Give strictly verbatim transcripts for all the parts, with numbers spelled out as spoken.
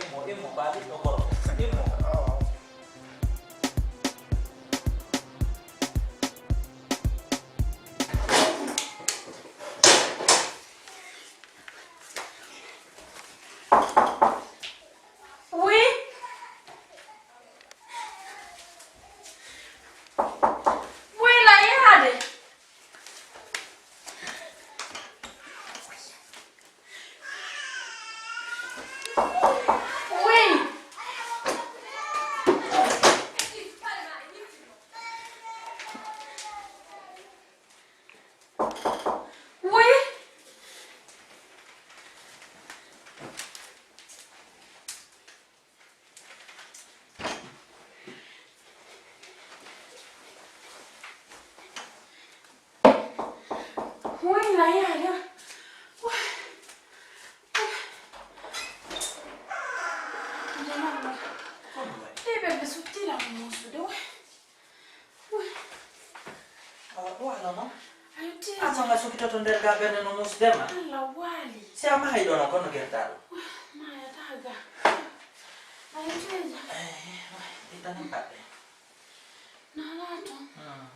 Immo, immo, ba ɓiɗɗo gorko. Immo. Wuy! Wuy la yaade! Wuy! Wuy! Wuy la yaade. Wuy. Nde mama. Ɗe ɓe ɓe suttira mo muusude. Wuy. Wuy. Awa, ɗo ala non. Ayo, tee. Amma nga sukitoto nder ga ɓernde no muusde ma. Allah waali. Si a mahay ɗo no kono gerta ɗo. Wuy, maayata ga. Ayo, tee ja. Eh, wuy, ittani paɗɗe. Na laato. Hmm.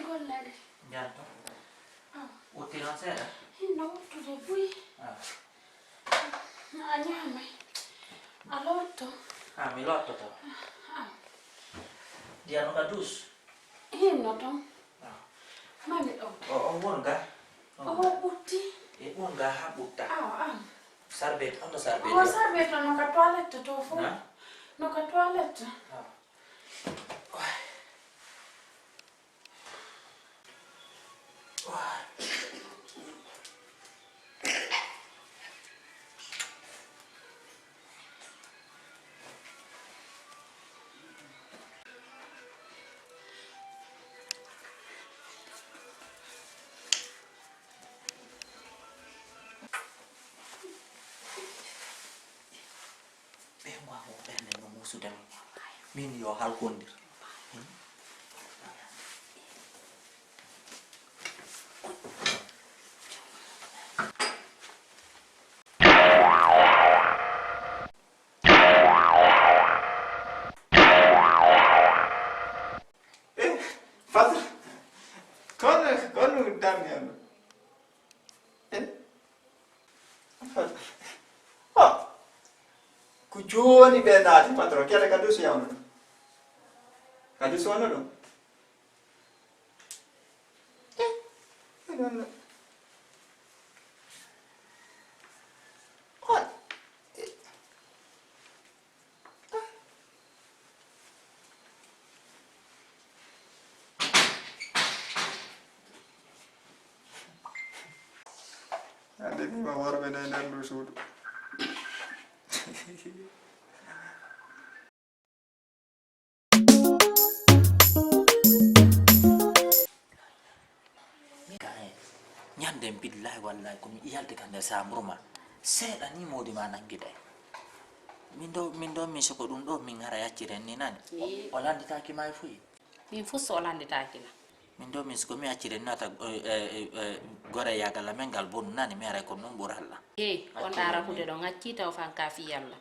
Golle ɗe. Njanto. Awa. Utti non seeɗa? Hinno uttude buy. Awa. A ñaamay. A lotto. Ah, mi lottoto. Ah. Ndiyam no ka douche? Hinno ton. Ah. Mami ɗo. O, o won ga? O ɓutti. E won ga ha ɓutta. Awa, awa. Sarbet, on ɗo sarbet? O sarbet no ka toilette to fo. Na? No ka toilette. Awa. Ɓe waawo ɓernde no muusude mo. Min yo halkondir. Eh, Fadl, kono, kono dammi am. Eh? Oh. Ko jooni ɓe naati, patron, kede ka duusi yawno ɗum. Ka duusi wonno ɗum. Eh, I don't know. What? Eh. Hannde ni ma worɓe nayi nder ndu suudu. Min ka, eh, ñande billahi wallahi ko mi yalti ka nder chambre ma. Seeɗa ni moodi ma nangi day. Min ɗo, min ɗo, min soko ɗum ɗo, min ngara yacciren ni nani. Ii. O landitaaki ma e fuyi. Min fuu so o landitaaki la. Min ɗo, min soko mi accire ni nata, eh, eh, eh, eh, gore yagal la men ngal bonu nani, mi aray ko non ɓura la. Ii, on ɗaara kude ɗo ngacci taw fanka fi yalla.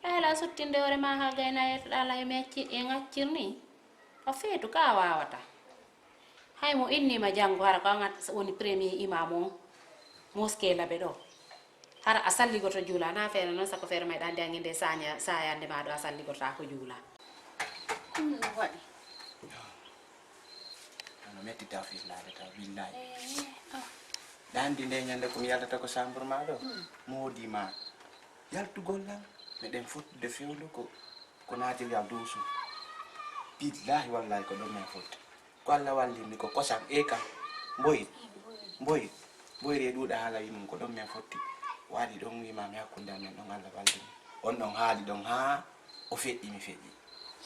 Ay la sottinde hoore ma ha gayna yettoɗa la e mi acci, e ngaccir ni. Ko feetu ka wawata. Hay mo innima janngo hara ko an woni premier imam on mosquée Labe ɗo. Hara a salligoto juula, na feere noon, sako feere mayɗa andi ange nde saña, sayande ma ɗo a salligoto ko juula. Ɗum no waɗi. Ano metti taw fillaade taw, billahi. Eh, ah. Ɗa andi nde ñande ko mi yaltata ko chambre ma ɗo. Hmm. Moodi ma. Yaltugol lan, meɗen fottude fewndo ko, ko naati yal duusu. Billahi wallahi ko ɗon men fotti. Ko Allah wallirmi ko kosam e kam. Mboy, mboy, mboyri e ɗuuɗa haala wi mum ko ɗon men fotti. Waɗi ɗon wima mi hakkunde amen ɗon Allah wallirmi. On ɗon haali ɗon haa o feƴƴi mi feƴƴi.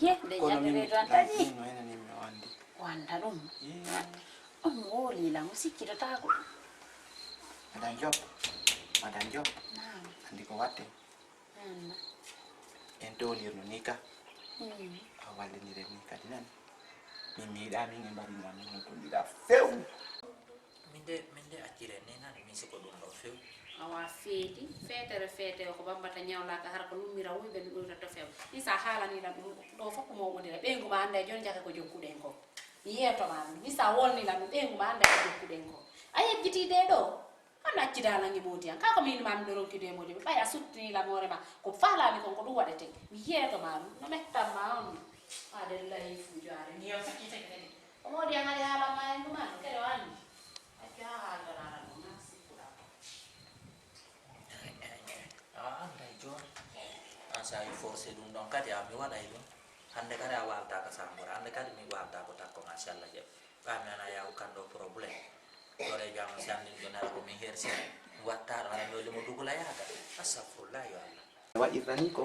Ye, nde kono min ñande reedo an lan taƴi. Min no enani mi o andi. O anda ɗum. Ye. On wooli lan, o sikkitotaako. Madame Diop, Madame Diop. Naam. Andi ko watte. Naam. En tolirno ni ka. Hmm. A walliniren ni kadi nan. Min mi yiɗa min e mbaɗi ma min no tondira few. Min de, min de accire ni nan mi siko ɗum ɗo few. Awa feeti, feetere feete ko bambata ñawlaka har ko lummira wuyɓe no ɗoyta to few. Ni sa haalani lan ɗum ɗo fof ko mawɓodira. Ɓeyngu ma anda e jon jaka ko jokkuɗen ko. Mi yeeto ma ɗum. Ni sa wolni lan ɗum ɓeyngu ma anda e ko jokkuɗen ko. A yejjiti de ɗo. Kono accida lan e moodi an. Ka ko min ma mi ɗo ronki de moodi. Ɓay a suttini lan hoore ma. Ko faalami kon ko ɗum waɗete. Mi yeeto ma ɗum. No mettan ma on. Aɗa layi fuujo aɗa. Ni on sakkiteke kadi. Ko moodi an ari haalan ma en ɗum an. Kede o anndi. Accu haa haaldoraa lan ɗum na sikkuɗaa ko. A annday jooni. An so a yi forcé ɗum ɗon kadi a mi waɗay ɗum. Hannde kadi a waaltaaka sambora. Hannde kadi mi waaltaako takko machallah jeɓ. Ɓaa mi ana yaw kan ɗo problème. Dore jam si anndin ɗo nara ko min hersi. Mi wattaɗo hara mi oli mo dugula yaaka. Astagfirullah yo Allah. Waɗirta ni ko,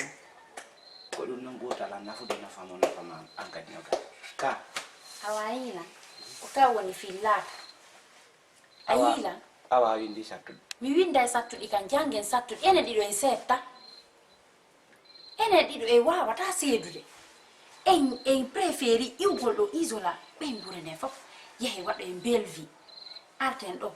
ko ɗum noon ɓurta lan nafude nafa mo nafa ma an kadi no ka. Ka. Awa yiila, ko ka woni fillata. A Awa, yiila? Awa windi sattude. Mi winda e sattuɗi kan, janngen sattuɗi, enen ɗiɗo en seetta. Enen ɗiɗo en wawata seedude. En, en préféri iwgol ɗo isola, ɓen gure nden fof. Yahe waɗo en belvi. Arten ɗo.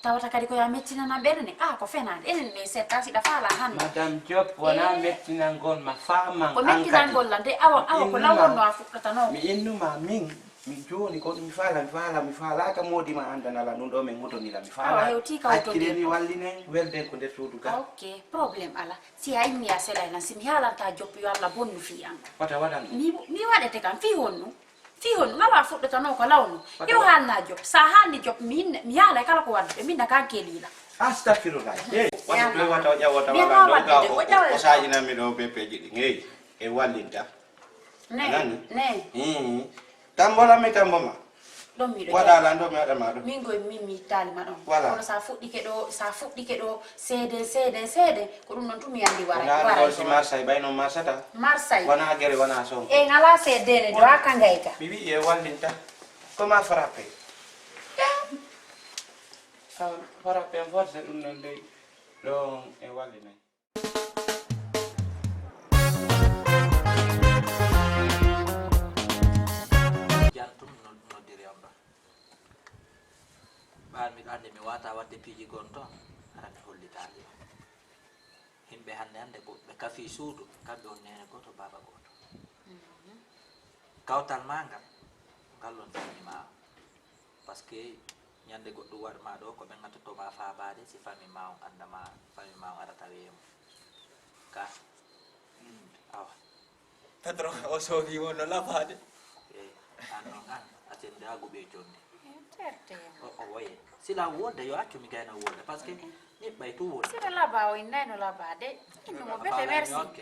Tawata kadi ko ya mettinana ɓeɗe ne. Ah, ko fenaande. Enen ɗo e seetta siɗa faala han. Madame Diop, wona Eh. mettinangol ma faaman Ko an kadi. mettinangol lan de, awa, Mi awa, ko innuma, law wonno a fuɗɗata noon. Mi innuma min, mi jooni ko mi faala, mi faala, mi faalaaka moodi ma andanala ɗum ɗo min hutonira, mi faala. Awa, hewti ka Accire hutondirɗo. mi wallinen, welden ko nder suudu ka. Ok, problème ala. Si a inni a selay lan, si mi haalanta Diop yo Allah bonnu fii an. Wata waɗan ɗum. Mi, mi waɗete kam, fii honno? Fii honno? Ngala fuɗɗata noon ko lawno. Wata Yo wa- haalna Diop. Sa haalni Diop, mi inna, mi haalay kala ko wadduɓe, min na kan kelila. Astagfirullah. Eh, wata Yalla. ɗo wata o ƴawata Mi wala ma ɗo waddude, ga o, o ƴawata. o saajinanmi ɗo pepeji ɗi. Ngey, e wallinta. Ne, Nani? ne. Hmm. Tambola mi tambo ma. Ɗon miɗo Waɗa jaabi. lan ɗo mi waɗa ma ɗo. Min koye min mi ittaali ma ɗon. Voilà. Kono sa fuɗɗike ɗo, sa fuɗɗike ɗo, seeden, seeden, seeden, ko ɗum noon tumi anndi waray, Wona waray ɗo si ɗo. Marsay, ɓay noon marsata. Marsay. Wona gere, wona sonko. E ngala seedene, do a kangay ka. Mi wi'i e wallinta. Ko ma frappé. Ah, frappé en force ɗum noon dey. Ɗo e wallinay. Jantum no-, noddiri am ɗo. Ɓaal miɗo anndi mi wata wadde piiji gon toon, hara mi hollitaali ɗum. Yimɓe hannde hannde ko ɓe kafi suudu, kamɓe on neene gooto, baaba gooto. Mhm. Kawtal ma ngal, ngal on fami ma. Parce que ñande goɗɗum waɗ ma ɗo, ko ɓe gattoto ma faabaade, si fami ma on annda ma, fami ma on ara tawe mo. Ka. Mm. Awa. Pedro, o soogi mo no labaade. Eh, an noon an, a senndagu ɓe jonde. Eh, certe. O, o woye. Sila wolde, yo accu mi gayna wolde, parce que Ok. ñiɓɓay tu wolde. Sila laba o innay no labaade. Innu mo bete, merci. Ok.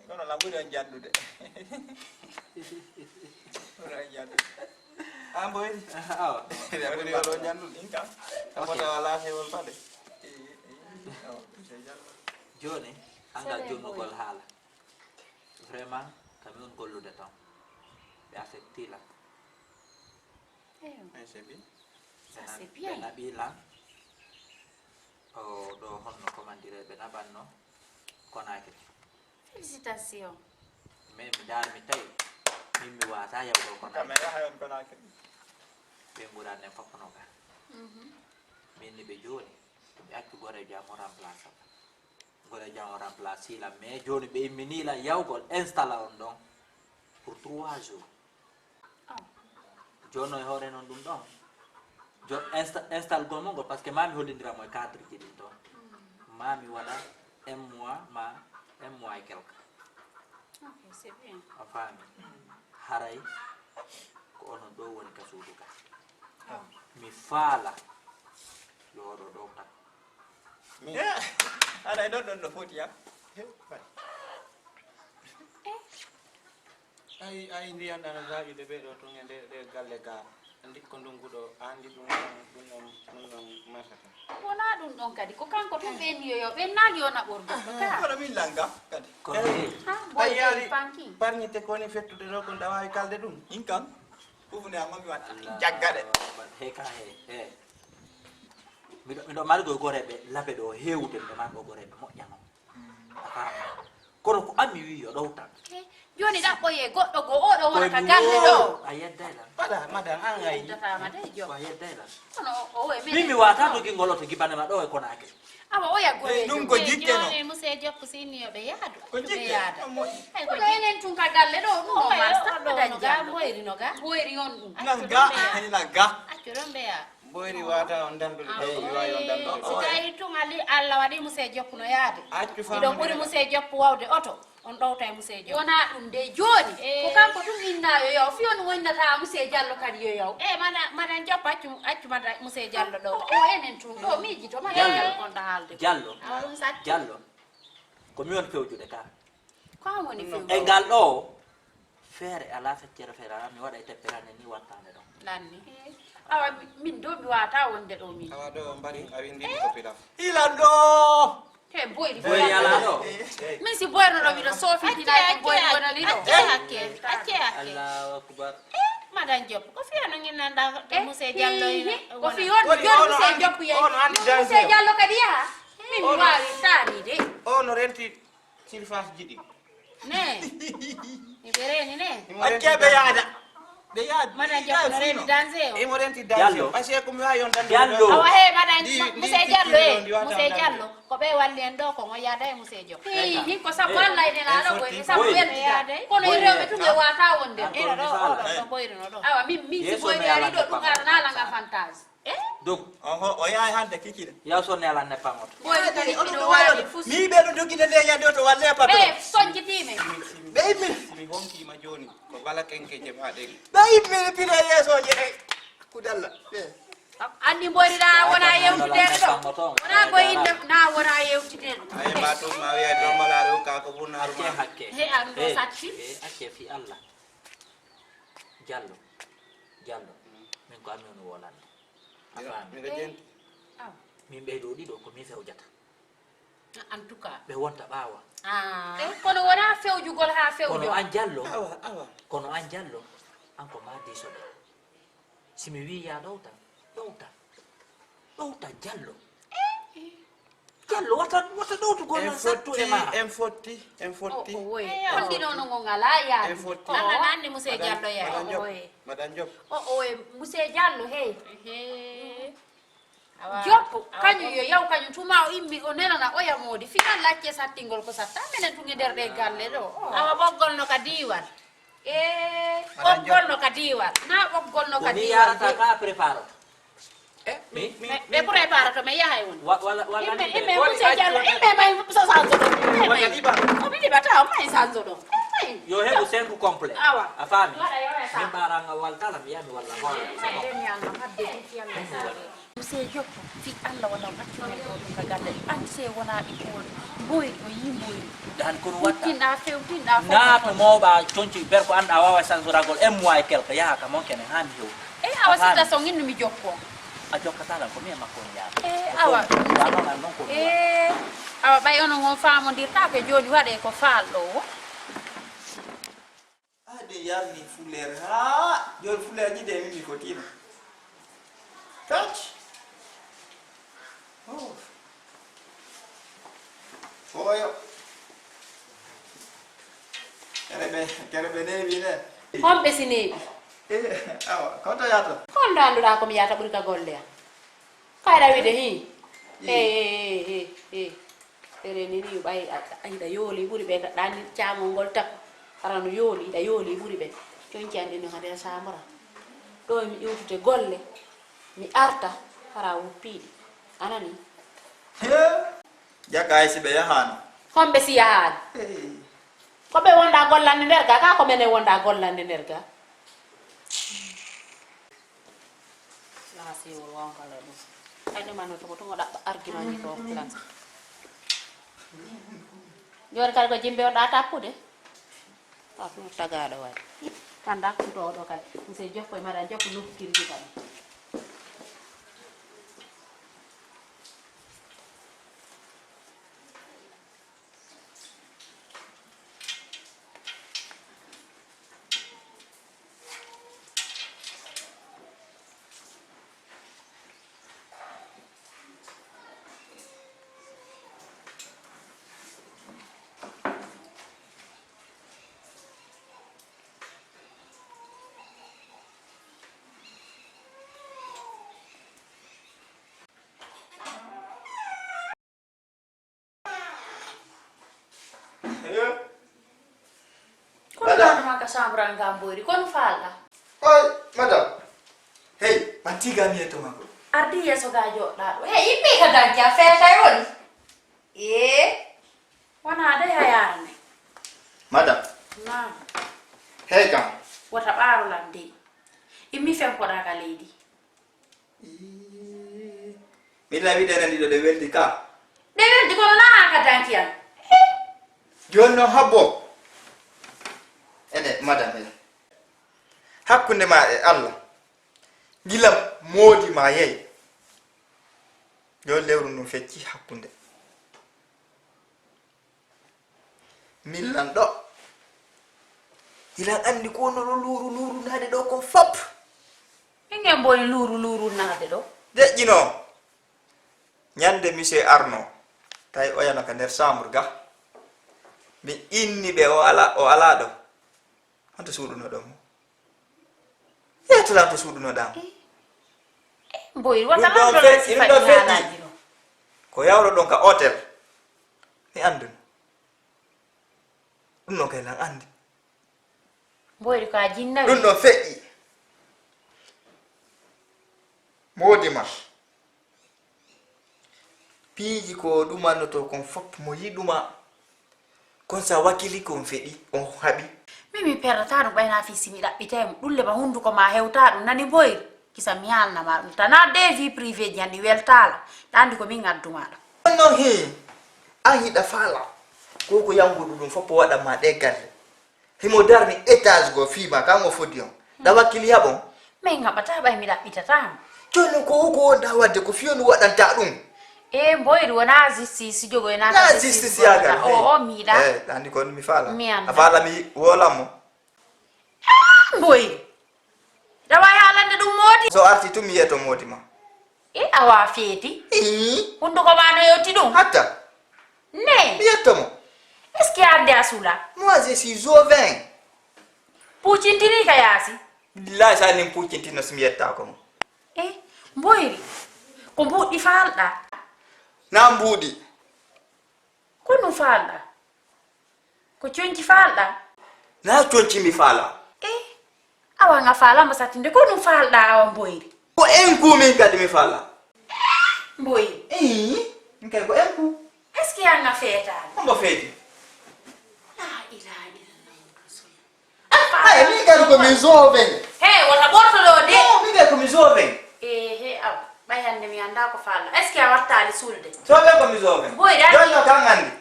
Kono lan ɓuri on jandude. Ɓuri on jandude. Ah, mboy. Awa. Ɓuri on jandude. Inka. Ok. Kamota wala hewol pade. Awa, monsieur Diallo. Jooni, angal Sele jonnugol boy. haala. Vraiment, kami on gollude tan. Ɓe affecti lan. Eyo. Ay, c'est bien. Ça, c'est bien. Ɓe naɓi lan. O ɗo honno, comment dire, ɓe naɓanno Conakry. Félicitations. Mais mi daar mi tawi, min mi wata yahugo Conakry. Kamera hayon Conakry. Ɓe nguran nen fof no ga. Mhm. Min ni ɓe jooni, ɓe accu gorejo am o remplace am. Gorejo am o remplace lan, mais jooni ɓe immini lan yahugol installa on ɗon pour trois jours. Ah. Jooni no e hoore noon ɗum ɗon. Jo-, insta-, install gol mo ngol, parce que ma mi hollindira mo e cadre ji ɗin ɗon. Mm. Ma mi waɗa un mois, ma un mois et quelque. Ok, c'est bien. A faami? Haray ko onon ɗo woni ka suudu ka. Mi faala yo oɗo ɗowta. Aɗa e ɗon ɗon no foti yam. Ay ay ndiyan ana zaaƴude ɓee ɗo tun e nde ɗe galle ga. Andi ko ndungu ɗo andi ɗum ɗon ɗum ɗon ɗum ɗon masata. Wona ɗum ɗon kadi ko kanko tun ɓe niyoyo ɓe naali yo naɓor goɗɗo ka. Kono min langa kadi. Kono he Ha boy panki. Parñite ko woni fettude ɗo ko nda waawi kalde ɗum. In kan. Ɗum ne amma mi watta jaggaɗe. He ka he he. Miɗo miɗo mari koye goreɓe labe ɗo hewde miɗo mari koye goreɓe moƴƴano. A faama? Kono ko an mi wi yo ɗowtan. Joni ɗaɓɓoye goɗɗo go oɗo wona ka galle ɗo. A yedday lan. Mbaɗa madan an ay. Yeddataama de jo. A yedday lan. Kono o e Min mi wata to gingol oto gibane ma ɗo e Konakri. Awa oya goye. Ɗum ko jikke no. Joni monsieur Joppo sinni yo ɓe yaadu. Ko Accu ɓe jikke. Yaada. Ay kono enen tun ka galle ɗo ɗum o Oya marsa oɗo no ga dañja. Mboyri no ga. Boyri on ɗum. Nan ga, hena ga. Accu ɗon ɓe yaa. Mboyri wata on dandude ɗo ko mi wawi on dandude. Si tawi tun ali Allah waɗi monsieur Joppo no yaade. Accu Miɗo ɓuri famande. Monsieur Joppo wawde oto on ɗowta e monsieur Joppo. Wona ɗum de joni ko Eh. Kanko ɗum innayo yaw fiyon wonnata monsieur Diallo kadi yo yaw. E mada madan Joppo accu accu mada monsieur Diallo ɗo. O enen tun ɗo miijito ma Diallo kon ɗo haalde. Diallo. Awa ɗum satti. Diallo. Ko mi woni fewjude ka. Ko an woni few. E ngal ɗo feere ala feccere feere ala mi waɗa e teppere ane ni wattande ɗon. Nanni. Awa min do mi wata wonde ɗo min. Awa ɗo mbari a windi ko pilaf. Ilan ɗo. He boyri Boy yala ɗo. Min si boyri ɗo miɗo sofi dina ko boyri wonani ɗo. Acce hakke. Acce hakke. Allahu akbar. Madan Joppo ko fiya no nginnan da to monsieur Diallo ina. Ko fi on joni monsieur Joppo yayi. Monsieur Diallo kadi yaha. Min mi wawi tani de. O no renti surface jiɗi. Ne. Iɓe reni ne. Acce ɓe yaada. Ɓe yaada. Madan Joppo no reni danse o. Imo renti Diallo. Parce que ko mi wawi on dandude Diallo. ɗo. Awa he madan Ndi- ndi monsieur Diallo fittinɗo e ndi wata monsieur dandude. Diallo ko ɓe walli en ɗo ko mo yaada e monsieur Joppo. Hi ko sabu Allah ene lalo ko e sabu Boy. weltida. Kono e rewɓe tun ɓe wata wonde. Ina ɗo oɗo ɗo Mboyri no ɗo. Awa min min si Yeso boyri mi ala ari ɗo ɗum nefa arana ala sa. Fantasie. Oho, o yahay hande kikire. Yaw sonne ala nefa moto. Boyri kadi ino wawi fus. Mi ɓe ɗo doggude nde yande oto walle patron. E sonjitime. Ɓe immi. Mi honkima joni ko bala kenkeje ma ɗen. Ɓe immi pila yesoje e kudalla. Anndi mboyri na wona yewtidere ɗo. Wona ko inde na wona yewtidere. Ay ma to ma wiya do mala do ka ko bunnaru Acce ma. Hakke. He an ɗo satti. E acce fi Allah. Diallo. Diallo. Min ko ami on wolande. A faami. Miɗo jenti. Min ɓeyɗo ɗiɗo ko mi fewjata. En tout cas. Ɓe wonta ɓaawa. Ah. Kono wona fewjugol ha Kono fewjo. An Diallo. Awa awa. Kono an Diallo. An ko ma diisoɗo. Si mi wi ya ɗowta. Ɗowta. Ɗowta Diallo. Diallo wata wata ɗowtugol En nan sattu fotti e ma. En fotti en fotti. Owoye. Kondi nono ngo ngala En yaade. fotti. An nana anndi monsieur Diallo ya. Madan Diop. Owoye. Madan Diop. Owoye monsieur Diallo hey. He. Awa. Joppo Awa, kañum ko- yo yaw kañum tuma o immi o nelana oya moodi finan lacce sattingol ko satta minen tun e nder ɗe galle ɗo. Awa ɓoggol no ka diiwal. E Ɓoggol no ka diiwal. Na ɓoggol no Ko ka mi diiwal yarata de. Ka préparo. Eh, mi mi Ɓe prépare to mi yahay woni. Wa- Wala wala. Imbe imbe monsieur Diallo imbe may so sanzo ɗo. Imbe may. Wala liba. Ko mi liba taw may sanzo ɗo. Imbe may. Yo heɓu cinq complet. Awa. A faami. Waɗa yo waɗa sa. Min mbaranga waltala mi yami walla hoore. Monsieur Joppo fi Allah wona waccunde ɗo ɗum ka galle an se wona ɓikkoy mboyri o yi mboyri. Dan kono watta. Tinɗa fewtinɗa fof. Naatu mooɓa conci berko annda wawa sansoragol un mois et quelque yaha ka mon kene ha mi hew. Eyi awa sitta so nginnu mi jokko. A jokkata lan ko mi e makko on yaha. Eh, awa. Wanon an non ko mi waɗa. Eh, awa ɓay onon on faamondirta ko jooni waɗe ko faalɗo o. Ade yarni fuleer ha joni fuleer ji de mimi ko tino. Touch. Oh. Oyo. Kere ɓe kere ɓe neewi ne. Homɓe si neeɓi. Eh, awa koto yato. Kono annduɗa ko mi yahata ɓuri ka golle am. Kayɗa wiide hi. He he he he. Ere ni ni ɓay hiɗa yooli ɓuri ɓe ɗani caamol ngol takko. Hara no yooli hiɗa yooli ɓuri ɓe. Conci an ɗin no ka nder saamora. Ɗo mi iwtude golle. Mi arta hara woppiɗi. Anani. He. Jaka ay si ɓe yahaano. Homɓe si yahaano? Ko ɓe wonda gollande nder ga, ka ko menen wonda gollande nder ga. Lasiwol wonkala ɗum. Ay ɗum anno togo togo ɗaɓɓa argument ni ko place. Joni kadi ko jimbe on ɗa tappude. Ka ɗum tagaɗo waɗi. Kanda kutoɗo kadi. Monsieur Jokko e madame Jokko lukkirji kadi. Kono madame, ɗaɗo ma ka chambre an ga mboyri, kono falɗa? Oy, madame. Hey, mantiga mi yeto mako. Ardi yeso ga joɗɗa ɗo. Hey, immi ka danki a fetay woni. Ee, wona de hayarne. Madame. Naam. Hey kam. Wota ɓaaro lan de. Immi fen koɗa ka leydi. Ii. Min la wiɗe enen ɗiɗo ɗe weldi ka. Ɗe weldi kono na ha ka danki an. Joni noon habbo. Ene madame e. Hakkunde ma e Allah. Gila moodi ma yeey. Yo lewru ndun fecci hakkunde. Min lan ɗo. Hilan anndi ko wonno ɗo luuru luuru naade ɗo kon fop. Min ngen mboyi luuru luuru naade ɗo. Deƴƴino. Ñande monsieur Arno, tawi oyano ka nder chambre ga. Mi inni ɓe o ala, o ala ɗo. Honto suuɗunoɗon mo? Yettoɗaa to suuɗunoɗaa mo. Mboy, wata ɗum ɗon lanndoro fe-, si ɗum faɗi ɗon feƴƴi. Haalaaji ɗo. Ko yawroɗon ka hôtel. Mi annduno. Ɗum ɗon kay lan anndi. Mboyri ko a jinnawi. Ɗum ɗon feƴƴi. Moodi ma. Piiji ko ɗumannoto kon fop mo yiɗuma. Kon sa wakili kon feɗi, on haɓi. Min mi perdata ɗum ɓayna fii si mi ɗaɓɓitay mo. Ɗum le ma hunnduko ma hewta ɗum nani mboyri. Kisa mi haalna ma ɗum. Tana de vie privée ji an ɗi weltala. Ɗa anndi ko min addu ma ɗo. Non, non, he. An hiɗa faala. Ko ko yanguɗo ɗum fop o waɗan ma ɗe galle. Himo darni étage go fii ma, kan o fodi on. Ɗa wakkili haɓon? Min haɓata ɓay mi ɗaɓɓitata mo. Jooni ko o ko wonɗa waɗde ko fii on waɗanta ɗum. E mboyri wona justice jogo e nata. Na justice yaga. O, o miɗa. Eh, andi kon mi faala. Mi anda. A faala mi wolan mo. Ah, mboyri. Ɗa wawi haalande ɗum moodi. So arti tun mi yeto moodi ma. E awa feeti. Ii. Hunduko ma no yewti ɗum. Hatta. Ne. Mi yetto mo. Est-ce que ande a sula? Moi, je suis joven. Puccintini ka yaasi. Billahi sa nin puccintino si mi yetta ko mo. E mboyri. Ko mbuɗɗi falɗa. Na mbuɗi. Ko ɗum falɗa? Ko conci falɗa? Na conci mi fala. E awa nga fala mo sattinde ko ɗum falɗa awa mboyri? Ko en ku min kadi mi fala. Mboyri. Ii, min kay ko en ku. Est-ce que yanga feetaani? Hombo feeti? La ilaha illallah. Ay, min kadi ko mi joven. He, wota ɓorto ɗo de. Non, min kadi ko mi joven. E he, aw, ɓay hannde mi annda ko falla. Est-ce que a wattaali sulde? Joven ko mi joven. Mboy, daɗi. Jonno kan anndi.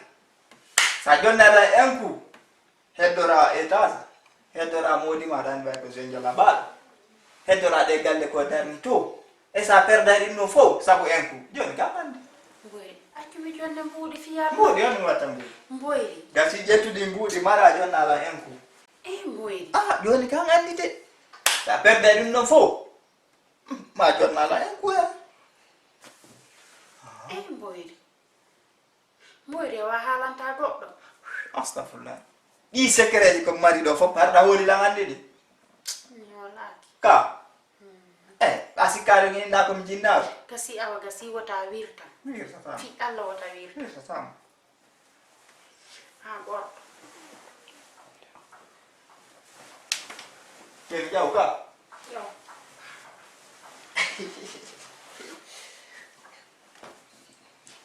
Sa jonnata en ku. Heddora étage. Heddora moodi ma tan ɓay ko jonjola baal. Heddora ɗe galle ko darni to. E sa perda ɗin ɗon fof, sabu en ku. Joni kam anndi. Mboyri, accu mi jonne mbuuɗi fiyaa. Mbuuɗi on mi watta mbuuɗi. Mboyri. Gasi ƴettude mbuuɗi mara jonna ala en ku. E mboyri. Ah, joni kam anndi de. Sa perda ɗin ɗon fof. Hmm, ma jonna ala en ku ya. E mboyri. Mboyri, a wa haalanta goɗɗo. Astafurlah. Ɗi secret ji ko mari ɗo fof, har ɗa hooli lan anndi ɗi. Mi hoolaaki. Ka. Eh, a sikkaade ni na ko mi jinnaaɗo. Gasi awa, gasi wota wirta. Mi wirtata. Fi Allah wota wirta. Mi wirtata. Ha goɗɗo. Ken jaw ka. Yo.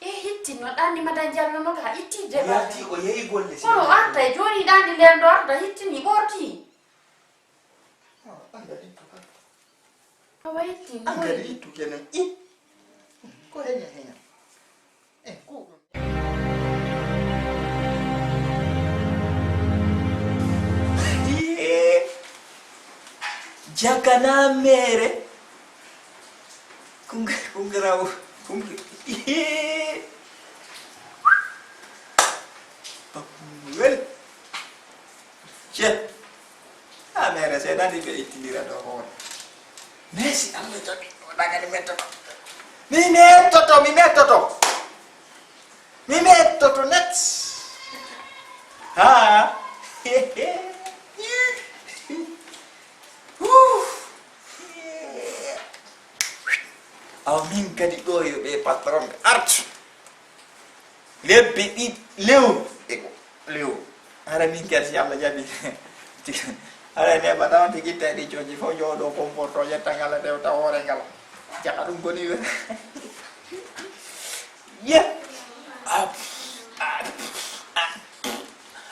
E hit. Tinno ɗanni Madan Jallo no ka itti de. Yalti o yehi golle. Kono arta e jooɗi ɗanni nden ɗo arta hittini ɓorti. Ah, anga ɗittu kan. Awa itti. Anga ɗittu kenen. I. Ko henya henya. Eh, ko. Iye. Jakana mere. Kunga, kunga rawo. Kunga. Iye. Pakuwel. Ce. A mere se nani ɓe ittindira ɗo hoore. Mais si Allah jaɓi, o dagani mettoto. Mi mettoto, mi mettoto. Mi mettoto net. Ha. Awa min kadi ɗo yo ɓe patron ɓe artu. Lebbi ɗiɗi, lewru. Eko, lewru. Hara min kadi si Allah jaɓi. Hara neɓa tan tigi tawi ɗi coñci fof jooɗo comporto yetta ngala tewta hoore ngala. Jaka ɗum koni we. Ye. Ah, ah, ah.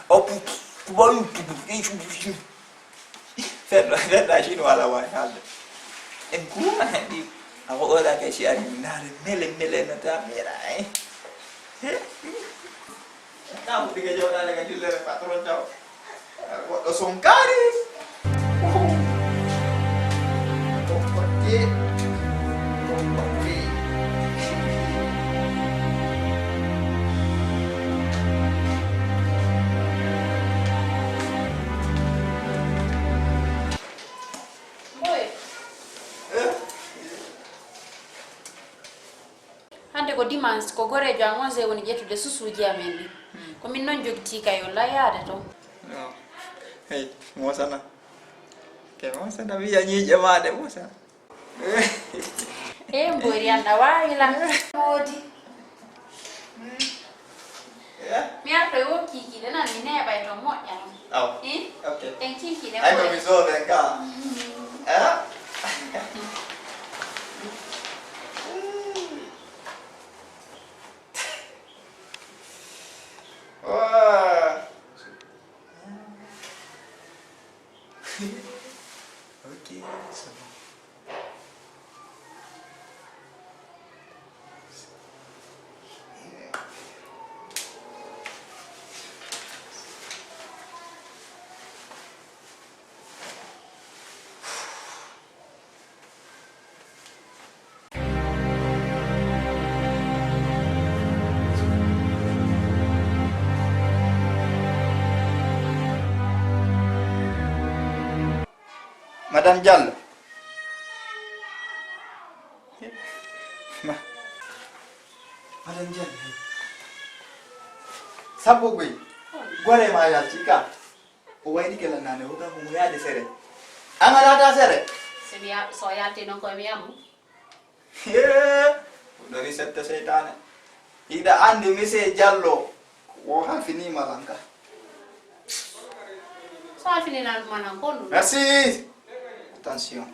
Oh, pu-, pu-, pu-, pu-, fu- Fenno, fenno, Chinois la wawi haalde. En kuwa hen ɗi. Ako oɗa kay si ari mi naare mele mele no ta mira, eh. Taw dige jawɗaale ka jullere patron taw. Goɗɗo sonkaari. Comporté. Comporté. Hannde ko dimanche, ko goreejo am on sey woni ƴettude susuuji amen ɗi. Ko min noon jogitii kay, on layaade toon. Hey, Mosana. Ke Mosana, wiya ñiiƴe maa ɗe, Mosana. E mboyri an, a waawi lan. Moodi. Mi artoy won kiikiiɗe nan, mi neeɓay toon moƴƴa noon. Aw. Eh? Ok. En kiikiiɗe. Ay, ko mi soobe ka. Eh? Waa. Ok, c'est bon. Madame Diallo. Ma-, Madame Diallo. Sappo goy. Gore ma yalti ka. O wayni ke lannane o ka ko mo yaade sere. An a naata sere. Si mi ya-, so yalti noon ko mi yamu. Hee, ɗo risette seytaane. Hiɗa anndi Monsieur Diallo wo halfiniima lan ka. So halfiniima lan ko honɗum? Merci. Attention.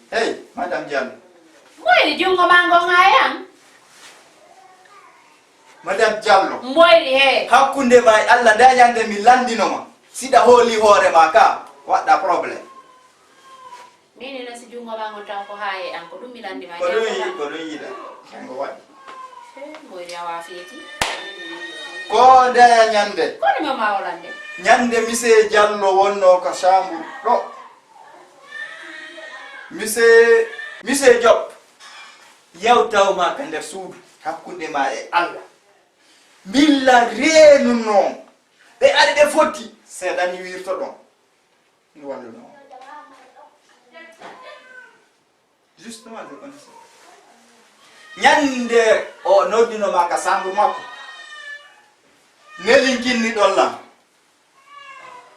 Hey, Madame Diallo. Mboyri junngo maa ngon haa e an. Madame Diallo. Mboyri he. Hakkunde ma e Allah, nda ñande mi lanndino ma. Siɗa hooli hoore ma ka, waɗɗa problème. Min ina si junngo ma ngon taw ko haa e an, ko ɗum mi lanndi ma. Ko ɗum yi-, ko ɗum yiɗa. Kanko waɗi. He, mboyri awa feeti. Ko ndeya ñande. Ko ɗum ma o lannde. Ñande Monsieur Diallo wonno ka chambre ɗo. Monsieur, Monsieur Diop, yewtaw ma ka nder suudu, hakkunde ma e Allah. Mbilla reenu noon. Ɓe ari ɓe fotti, seeɗa ni wirto ɗon. Mi walluno on. Justement, je connais ça. Ñande o noddino ma ka chambre makko. Nelinkinni ɗon lan.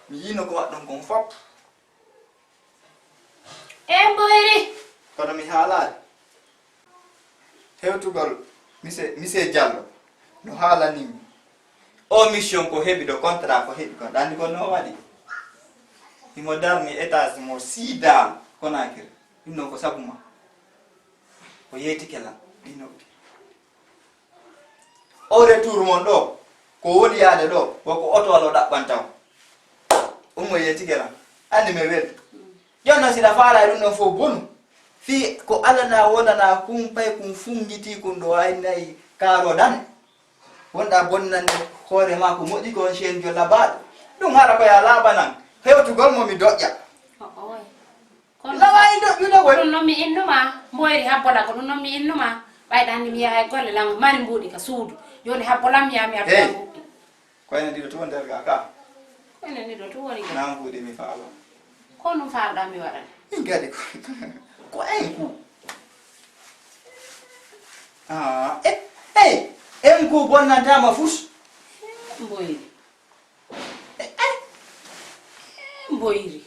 Mi yino ko waɗɗon kon fop. E mboyri. Kono mi haalaali. Hewtugol Monsieur, Monsieur Diallo no haalani mi. O mission ko heɓi ɗo, contrat ko heɓi kon. Ɗa anndi ko no waɗi? Himo darni étage mo sida Conakry. Ɗum noon ko sabu ma. O yeetike lan. Ɗino. O retour mon ɗo, ko woni yaade ɗo, ko ko oto walla o ɗaɓɓanta on. Ummo yeetike lan. Anndi mi weli. Jooni noon si ɗa faala e ɗum ɗon fof bonu. Fii ko alanaa wonanaa kun pay kun fungitii kun ɗo ay nayi kaaro ɗan. Wonɗa bonnande hoore maa ko moƴƴi ko on seen jolla baaɗo. Ɗum haɗa ko ya laaɓanan. Hewtugol mo mi doƴƴa. Oy. Kono lawa e doƴƴude koy. Ɗum noon mi innuma, mboyri habbola ko ɗum noon mi innuma. Ɓayɗa anndi mi yaha e golle lan mari mbuuɗi ka suudu. Jooni habbolam mi yaha mi arta mbuuɗi. Koyne ɗiɗo to nder ga ka. Koyne ɗiɗo to woni ga. Nan kuuɗe mi faalo. Ko ɗum faalɗa mi waɗan? Min kadi ko, ko en ku. Ah, eh, eh, en ku bonnantama fus. Mboyri. Eh, eh. Mboyri.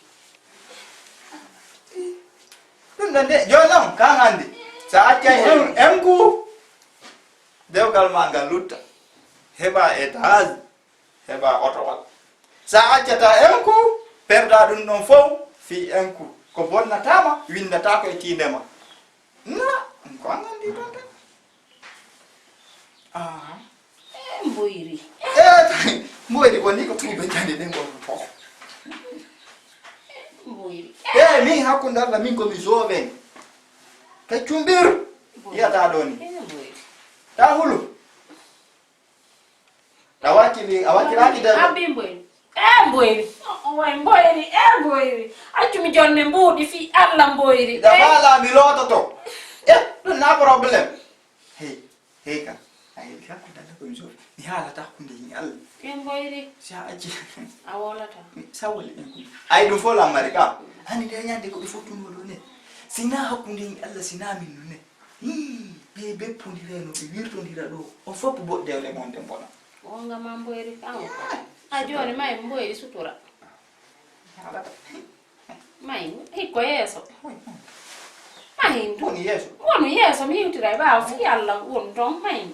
Ɗum ɗon de, jooni noon, kan anndi. Sa accay en, en ku. Dewgal ma ngal lutta. Heɓa étage, heɓa otowal. Sa accata en ku, perda ɗum ɗon fof, fii en ku. Ko bonnatama, winndata ko e tiinde ma. Na, ko an anndi ɗon tan. Ah. Eh, mboyri. Eh, mboyri ko ni ko tuuɓe jande ɗen ko fof. Mboyri. Eh, min hakkunde Allah, min ko mi joven. Ka cumbir. Mboyri. Yiyata ɗo ni. Eh, mboyri. Ta hulu. A wakkili, a wakkilaki debbo. Abbi mboyri. Eh, mboyri. Oh, oh, way mboyri. Eh, mboyri. Accu mi jonne mbuuɗi fii Allah mboyri. Da faala mi loototo. Eh, ɗum na problème. Hey, hey ka. A heɓi hakkunde Allah ko mi jofi. Mi haalata hakkunde yimɓe Allah. Eh, mboyri. Si a acci. A wolata. Sa woli en ko. Ay ɗum fof lammari ka. Hani nde ñande ko ɓe fof tunoo ɗo ne. Si na hakkunde yimɓe Allah, si na min nun ne. Hii, ɓe beppondira no ɓe wirtondira ɗo. On fof boɗɗewle mon ɗen bona. Wonga ma mboyri kan. A jooni may mboyri sutura. May hikko yeeso. May woni yeeso. Wonu yeeso mi hiwtira e ɓaawo fii Allah won ton may.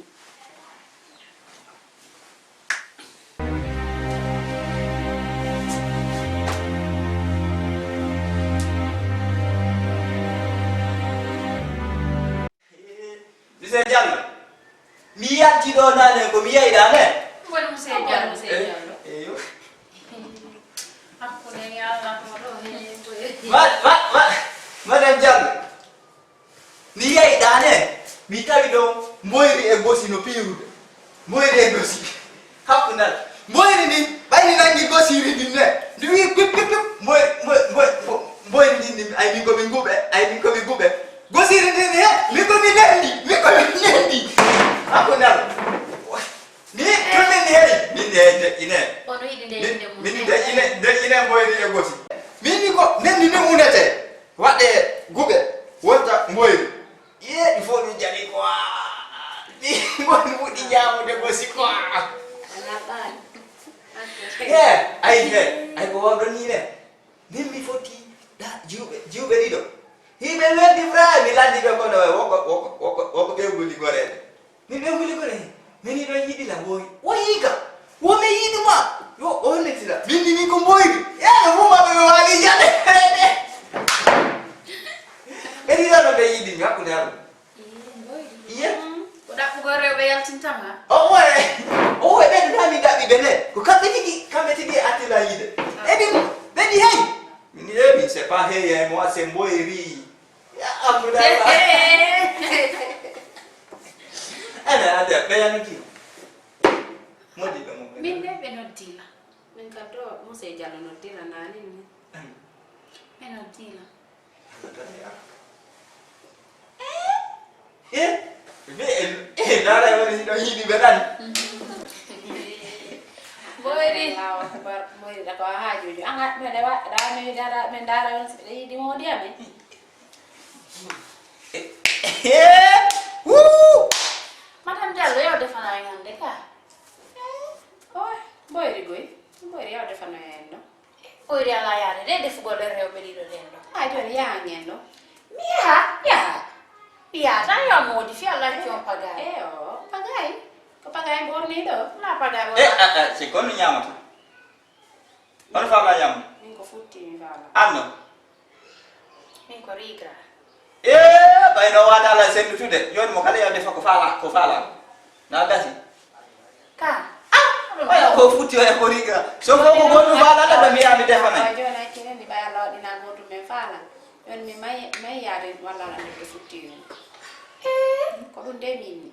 Monsieur Diallo, mi yalti ɗo nane ko mi yeyɗa ne. Woni Monsieur Diallo, Monsieur Diallo. Eyo. Hakkunde yalla ko ɗo he. Ma, ma, ma, Madame Diallo. Mi yeyɗa ne. Mi tawi ɗo mboyri e gosi no piirude. Mboyri e gosi. Hakkunde. Mboyri ndin, ɓayni nangi gosiri ndin ne. Ndi wi pip, pip, pip. Mboyri, mboy-, mboy-, mbo-, mboyri ndin, ndin, ay min ko min guɓe, ay min ko min guɓe. Gosiri ndin he, min ko min nendi, min ko min nendi. Hakkunde. Min, min, min, hey, min de, de, ine. Ono yiɗi nde min, inde mum. Min de, ine, de, ine mboyri e gosi. Min ni ko, nendi ni unete. Waɗe guɓe, wonta mboyri. Ye, ɗi fof ɗum jaɓi quoi. Ɗi fof ɗum fuɗɗi ñaamude ko si quoi. Wala ɓaali. Ye, ay, he, ay ko wawɗo ni ne. Min mi fotti da jiwɓe, jiwɓe ɗiɗo. Hiɓe weldi fra, mi landi ɓe kono woko, woko, woko, woko ɓe nguli goreede. Min ɓe nguli goreede. Min iɗo yiɗi la woyi. Woyi ka. Wo mi yiɗi ma. Yo, o nettira. Min ni min ko mboyri. Ye, ɓe fof maɓɓe ɓe waali jaɓe. Ɓe ɗiɗo no ɓe yiɗi mi hakkunde am. Iye. Ko ɗaɓɓugol rewɓe yaltintama? O oye, o oye ɓen na min ɗaɓɓi ɓe ne. Ko kamɓe tigi, kamɓe tigi e attila yiide. Eɗi, ɓe ɗi hey. Min ye, min c'est pas hey, hey, moi c'est mboyri. Ya, amuda. Ana, ade, ɓe yanuki. Modi ɓe mo. Min ne ɓe noddila. Min ka to, Monsieur Diallo noddila nani ni. Ɓe noddila. Eh? Be, eh, dara woni si ɗo yiɗi ɓe ɗan. Mboyri. Allahu Akbar. Mboyri da ko a haajuju. An haɗ men e waɗa, da men dara, men dara woni si ɓe yiɗi modi amen. Eh, wuu! Madame Diallo, yo defana en hannde ka. Eh, oh, Mboyri goy. Mboyri, yo defana en no. Oyri alaa yaade de defugol e rewɓe ɗiɗo ɗen ɗo. Haa jooni yahan en ɗo. Mi yaha, yaha. Mi yaha tan yo moodi fii Allah accu on pagaay. Eyo, pagaay. Ko pagaay ɓornii ɗo. Wonaa pagaay ɓornaa. Eh, ah, ah, si ko no ñaamata? Hono faalaa ñaamde? Min ko futti mi faalaa. Anno? Min ko rigra. Eh, ɓay no waata alaa senndutude. Jooni mo kala yo defa ko faalaa, ko faalaa. Na gasi. Ah, oya ko futti, oya ko riga. So ko ko goɗɗum faalaɗo ɗo mi yaha mi defa men. Awa jooni hakkille ni ɓay Allah waɗina gootum men faala. Jooni mi may, may yaade walla aɗa andi ko futti ɗum. Eh, ko ɗum de min ni.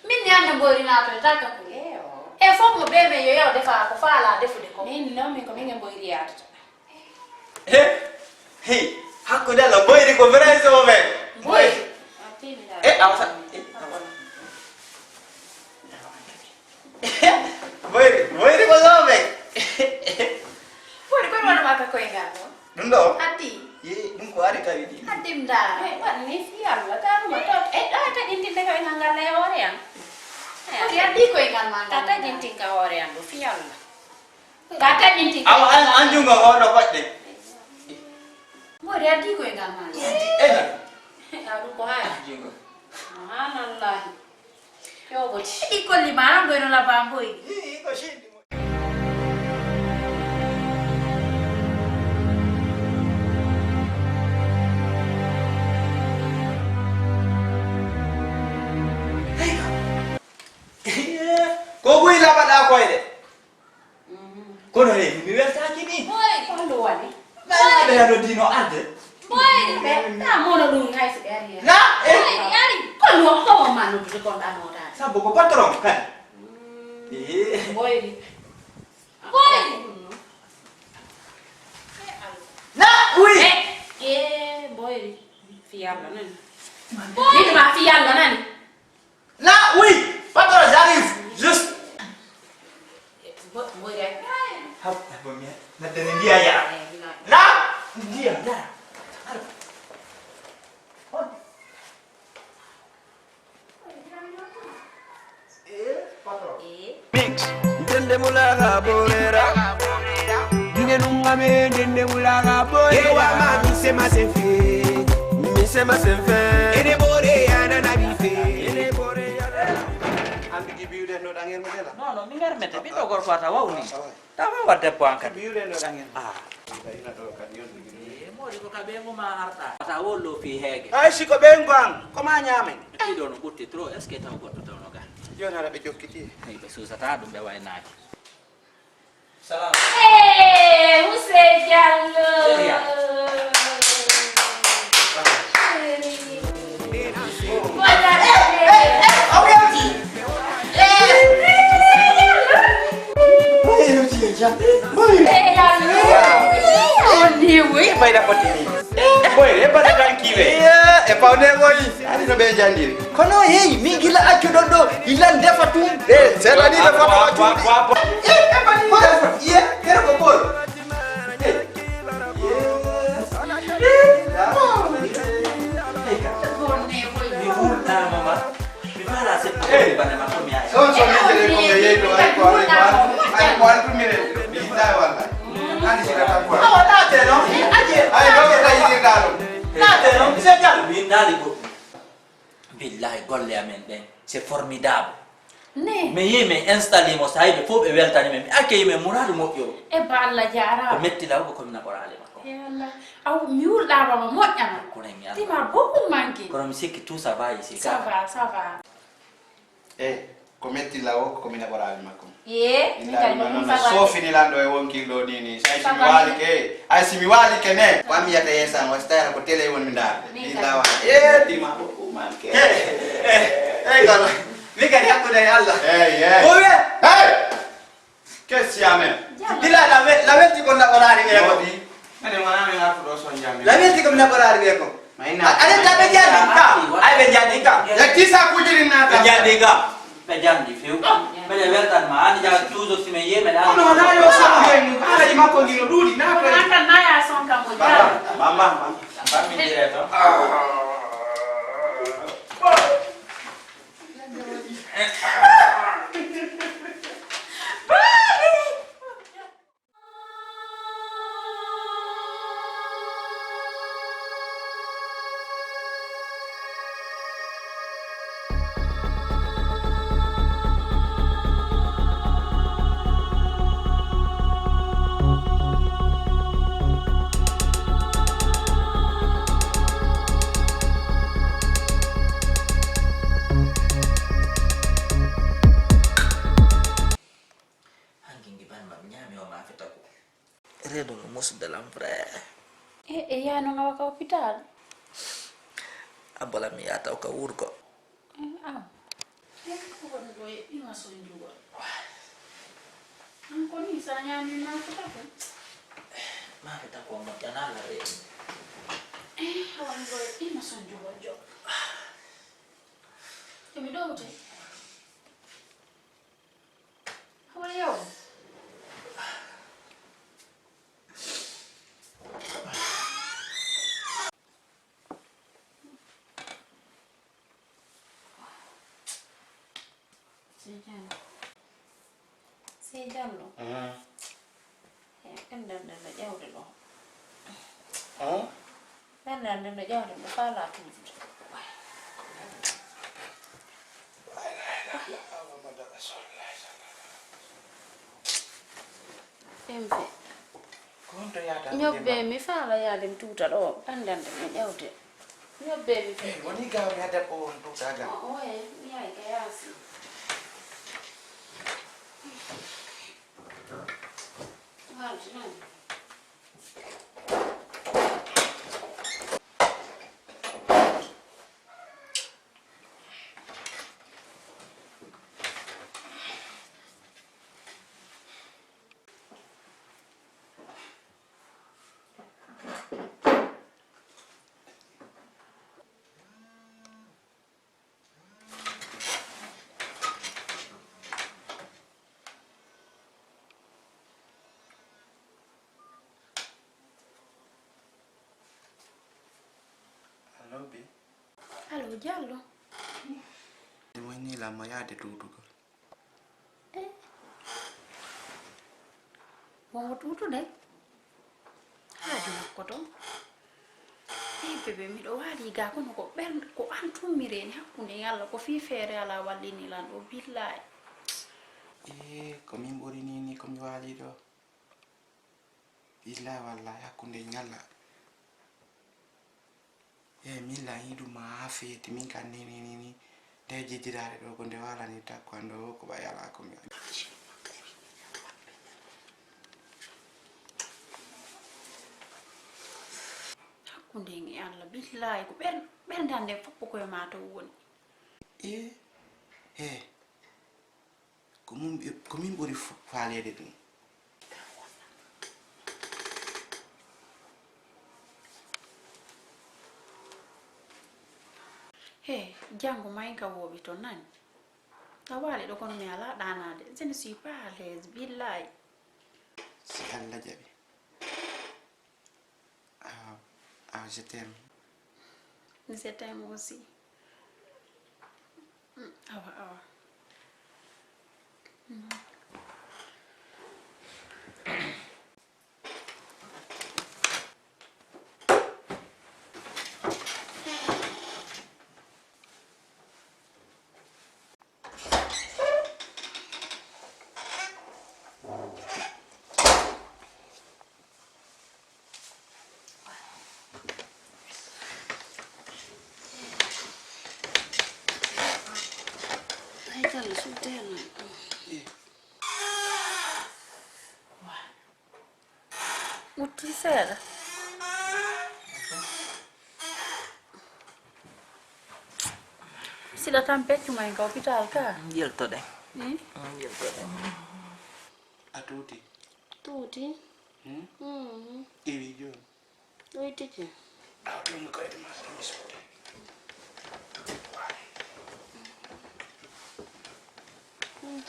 Min ni hannde mboyri naatoyta ka ko. Eyo. E fof mo ɓe men yo yaw defa ko faala defude ko. Min non min ko min e mboyri yaadata. He, he, hakkunde Allah, mboyri ko vrai sauvé. Mboyri. E, awa sa, e, awa. Mboyri, mboyri ko sauvé. Mboyri, kono wano maka koye ngal ɗo? Ɗum ɗo? Addi. Ye, ɗum ko ari tawi ɗi. Addi mda. E, waɗi ni fi Allah, daruma to. E, ɗo e taƴintinde ko e ngal ngal e hoore am. E, addi koye ngal ma ngal. Taƴintin ka hoore am ɗo, fi Allah. Ka taƴinti. Awa an, an jungo hoɗo faɗɗe. Mboɗi addi koye ngal ma. Ena. A ɗum ko haali. Jungo. Subhanallahi. Kewgoti. Ɗi kolli ma an goyno laba mboy. Ii, ko sindi mo. Ko buy labaɗa koyɗe. Kono he, mi weltaaki ni. Boyri. Hollo waɗi? Ɓe ɓe no dino arde. Boyri. Ɓe, ta mono ɗum hay so ɓe ari hen. Na, e. Boyri, ari. Kono ko mo ma noddude kon ɗa notaade. Sabu ko patron kadi. Eh. Boyri. Boyri. Na, oui. E, e, Boyri. Fi Yalla nani. Boyri. Min ma fi Yalla nani. Na, oui, patron, j'arrive. Juste. Bo-, boy rek. Hab, hab, mi, na dene ndiya ya. Eh, na. Na, ndiya ya. Hab. Eh, patron. Eh. Mix. Ntende mulaga bolera. Dine nungame ntende mulaga bolera. Ewa ma mi se ma se fe. Mi se ma se fe. Ene bore ya na na bi fe. Ene bore ya na. An bigi biwde no ɗangel mo dela? Non, non, mi ngarmete. Ɓiɗɗo gorko ata wawni. Tawa wa debbo an kadi. Biwde no ɗangel. Ah. Ina ɗo kadi yon bigi. Eh, modi ko ka ɓe mo ma arta. Ata wollo fi heege. Ay, si ko ɓe ngo an, ko ma ñaamen. Ɗiɗo no ɓutti trop, est-ce que taw goɗɗo taw no ga? Joni ara ɓe jokkiti. Ay, ɓe susata ɗum, ɓe waynaaki. Salam. Eh, Ousseyn Diallo. Chéria. Voilà. Eh, eh, eh, eh, on est parti. Eh, Ousseyn Diallo. Eh, Diallo. On est, oui. Ɓayda fotti ni. Boy, e bana tranquille. Iya, e pawne boy. Ani no ɓe jandiri. Kono hey, min gila accuɗon ɗo, ilan defa tum. Eh, seɗani ɓe foto wa cuuɗi. Eh, e bani mo defa. Iye, kere ko boy. Eh. Iye. Eh. Mi wurta mama. Mi fala se ko bana ma ko mi ay. Son son mi jere ko mi yeto ay ko ay ko an, ay ko an tumire. Mi dai wala. Ani sira ta ko. Awa tate no. Aje. Ay no ko tayi dalo. Tate no. Se jal. Min dali ko. Billahi golle amen ɗen, c'est formidable. Ne. Mi yi min installé mo, sahiɓe fof ɓe weltani men, mi accueilli men muraadu moƴƴo. E ba Allah jaaraama. Ko metti law ko min naɓoraali makko. E Allah. Aw, mi wulɗaama ma moƴƴama. Ko ren yalla. Tima beaucoup manqué. Kono mi sikki tout ça va ici. Ça va, ça va. E ko metti law ko min naɓoraali makko. Ye, min kadi ko ɗum sababu. Sofini lanɗo e wonkil ɗo ni ni. Ay si mi waali ke, ay si mi waali ke ne. Wa mi yata yesan wa style ko télé won mi ndar. Min kadi. Ndawa. E tima ko manke. Eh, eh, eh, kala. Mi kadi hakkude e Allah. Hey, hey. Ko wiye? Hey! Kesi amen. Bila la wel-, la welti ko naɓoraali ɓe ko. Modi. Mene wona mi artu ɗo son jami. La welti ko naɓoraali ɓe ko. Mayna. Aɗa taɓe jandi ka. Ay ɓe jandi ka. Ya tisa kujiri na. Ɓe jandi ka. Ɓe jandi few. Mbeɗe weltan ma, an jaa toujours si men yemen an. Kono wona yo sabu hen, haalaji makko ngi no ɗuuɗi, na ko. An kan naya son kan mo jaa. Bamba, bamba, bamba, bamba, mi jere to. Redu no musude lam vrai. E, e yaano ngawa ka hôpital. Abola mi yata o ka wurgo. E, aw. E, ko woni ɗo e ima son jugol. An ko ni sa ñaami ma ko tako. Ma ko tako mo janala re. E, ko woni ɗo e ima son jugol jo. Emi ɗowte. Awa yaw. Sey Jallo. Sey Jallo. Mhm. E, ɓendan ɗen no ƴawde ɗo. Hmm? Ɓendan ɗen no ƴawde ɗo faalaa tuutude. Ɗen fe. Ko honto yahata ko ñobbe ndema? Mi faala yaade mi tuuta ɗo. Ɓendan ɗen no ƴawde. Ñobbe mi fe. Eh, woni gaaw mi adda ko on tuuta gam. O, oye, mi yahi ka yaasi. Haalde noon. Allo, Bi. Allo, Jallo. Ɗum woni lamma yaade tuutugol. Eh. Wongo tuutude? Haaju makko toon. Ey, bebe, miɗo waali ga kono ko ɓernde, ko an tummireeni hakkunde e Allah, ko fii feere alaa wallini lan ɗo, billaay. Eh, ko min ɓuri ni, ni ko mi waali ɗo. Billaay wallaay, hakkunde e Allah. Eh, min la yiɗu ma haa feeti, min kan ni, ni, ni, ni. Nde jejjiraare ɗo ko nde waalani takko an ɗo, ko ɓay alaa ko mi waɗi. Hakkunde en e Allah, billaay, ko ɓer-, ɓerdande fof ko koye ma taw woni. Eh, eh. Ko mum ɓe-, ko min ɓuri f-, faaleede ɗum. He, janngo maa en ka woowi to nani. A waali ɗo kono mi alaa ɗaanaade. Je ne suis pas à l'aise, billaay. Si Allah jaɓi. Ah, ah, je t'aime. Je t'aime aussi. Mm, awa, awa. Mm. Ay, Jallo, suudu heen noon. Utti seeɗa. Siɗa tan peccuma en ka hôpital ka. Yeltoɗen. Hmm? Yeltoɗen. A tuuti? Tuuti. Hmm? Mhm. Iwi jooni? Ɗoytike. Aw, ɗum ko ede ma, ɗum suude. Hmm.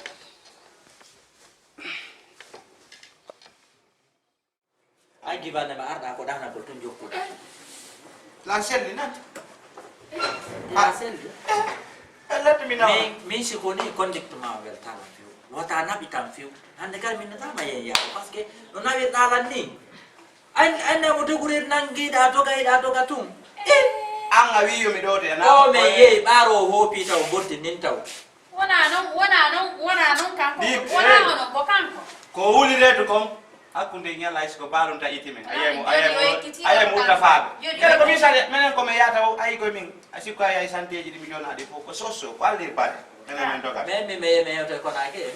Ay, gibande ma arɗa ko ɗaanagol tun jokkuɗa. La selli nan. La selli. Eh, eh, let me know. Min, min si ko ni conduct ma o weltama few. Wata naɓi tan few. Hande kala min natama yen yaako. Parce que no nawirɗa lan ni. An, an na mo dogure nangiɗa doga iɗa doga tun. Eh. An a wi yo mi ɗo de, na o me ko yeyi ɓaaro o hoopi taw botti nin taw. Wona noon, wona noon, wona noon kanko. Ni, wona eh, onon ko kanko. Ko wuli reedu kon, hakkunde ñalla hay si ko baalon ta iti men. A yiyay mo, a yiyay mo, a yiyay mo utta faaɓe. Kala ko min sare, menen ko men yahata o, ayi koye min, a sikko a yiyay santeeji ɗi mi jonnaa ɗi fof, ko sosso, ko Allah irbade. Menen men doga. Men mi, mi, mi hewte Konake,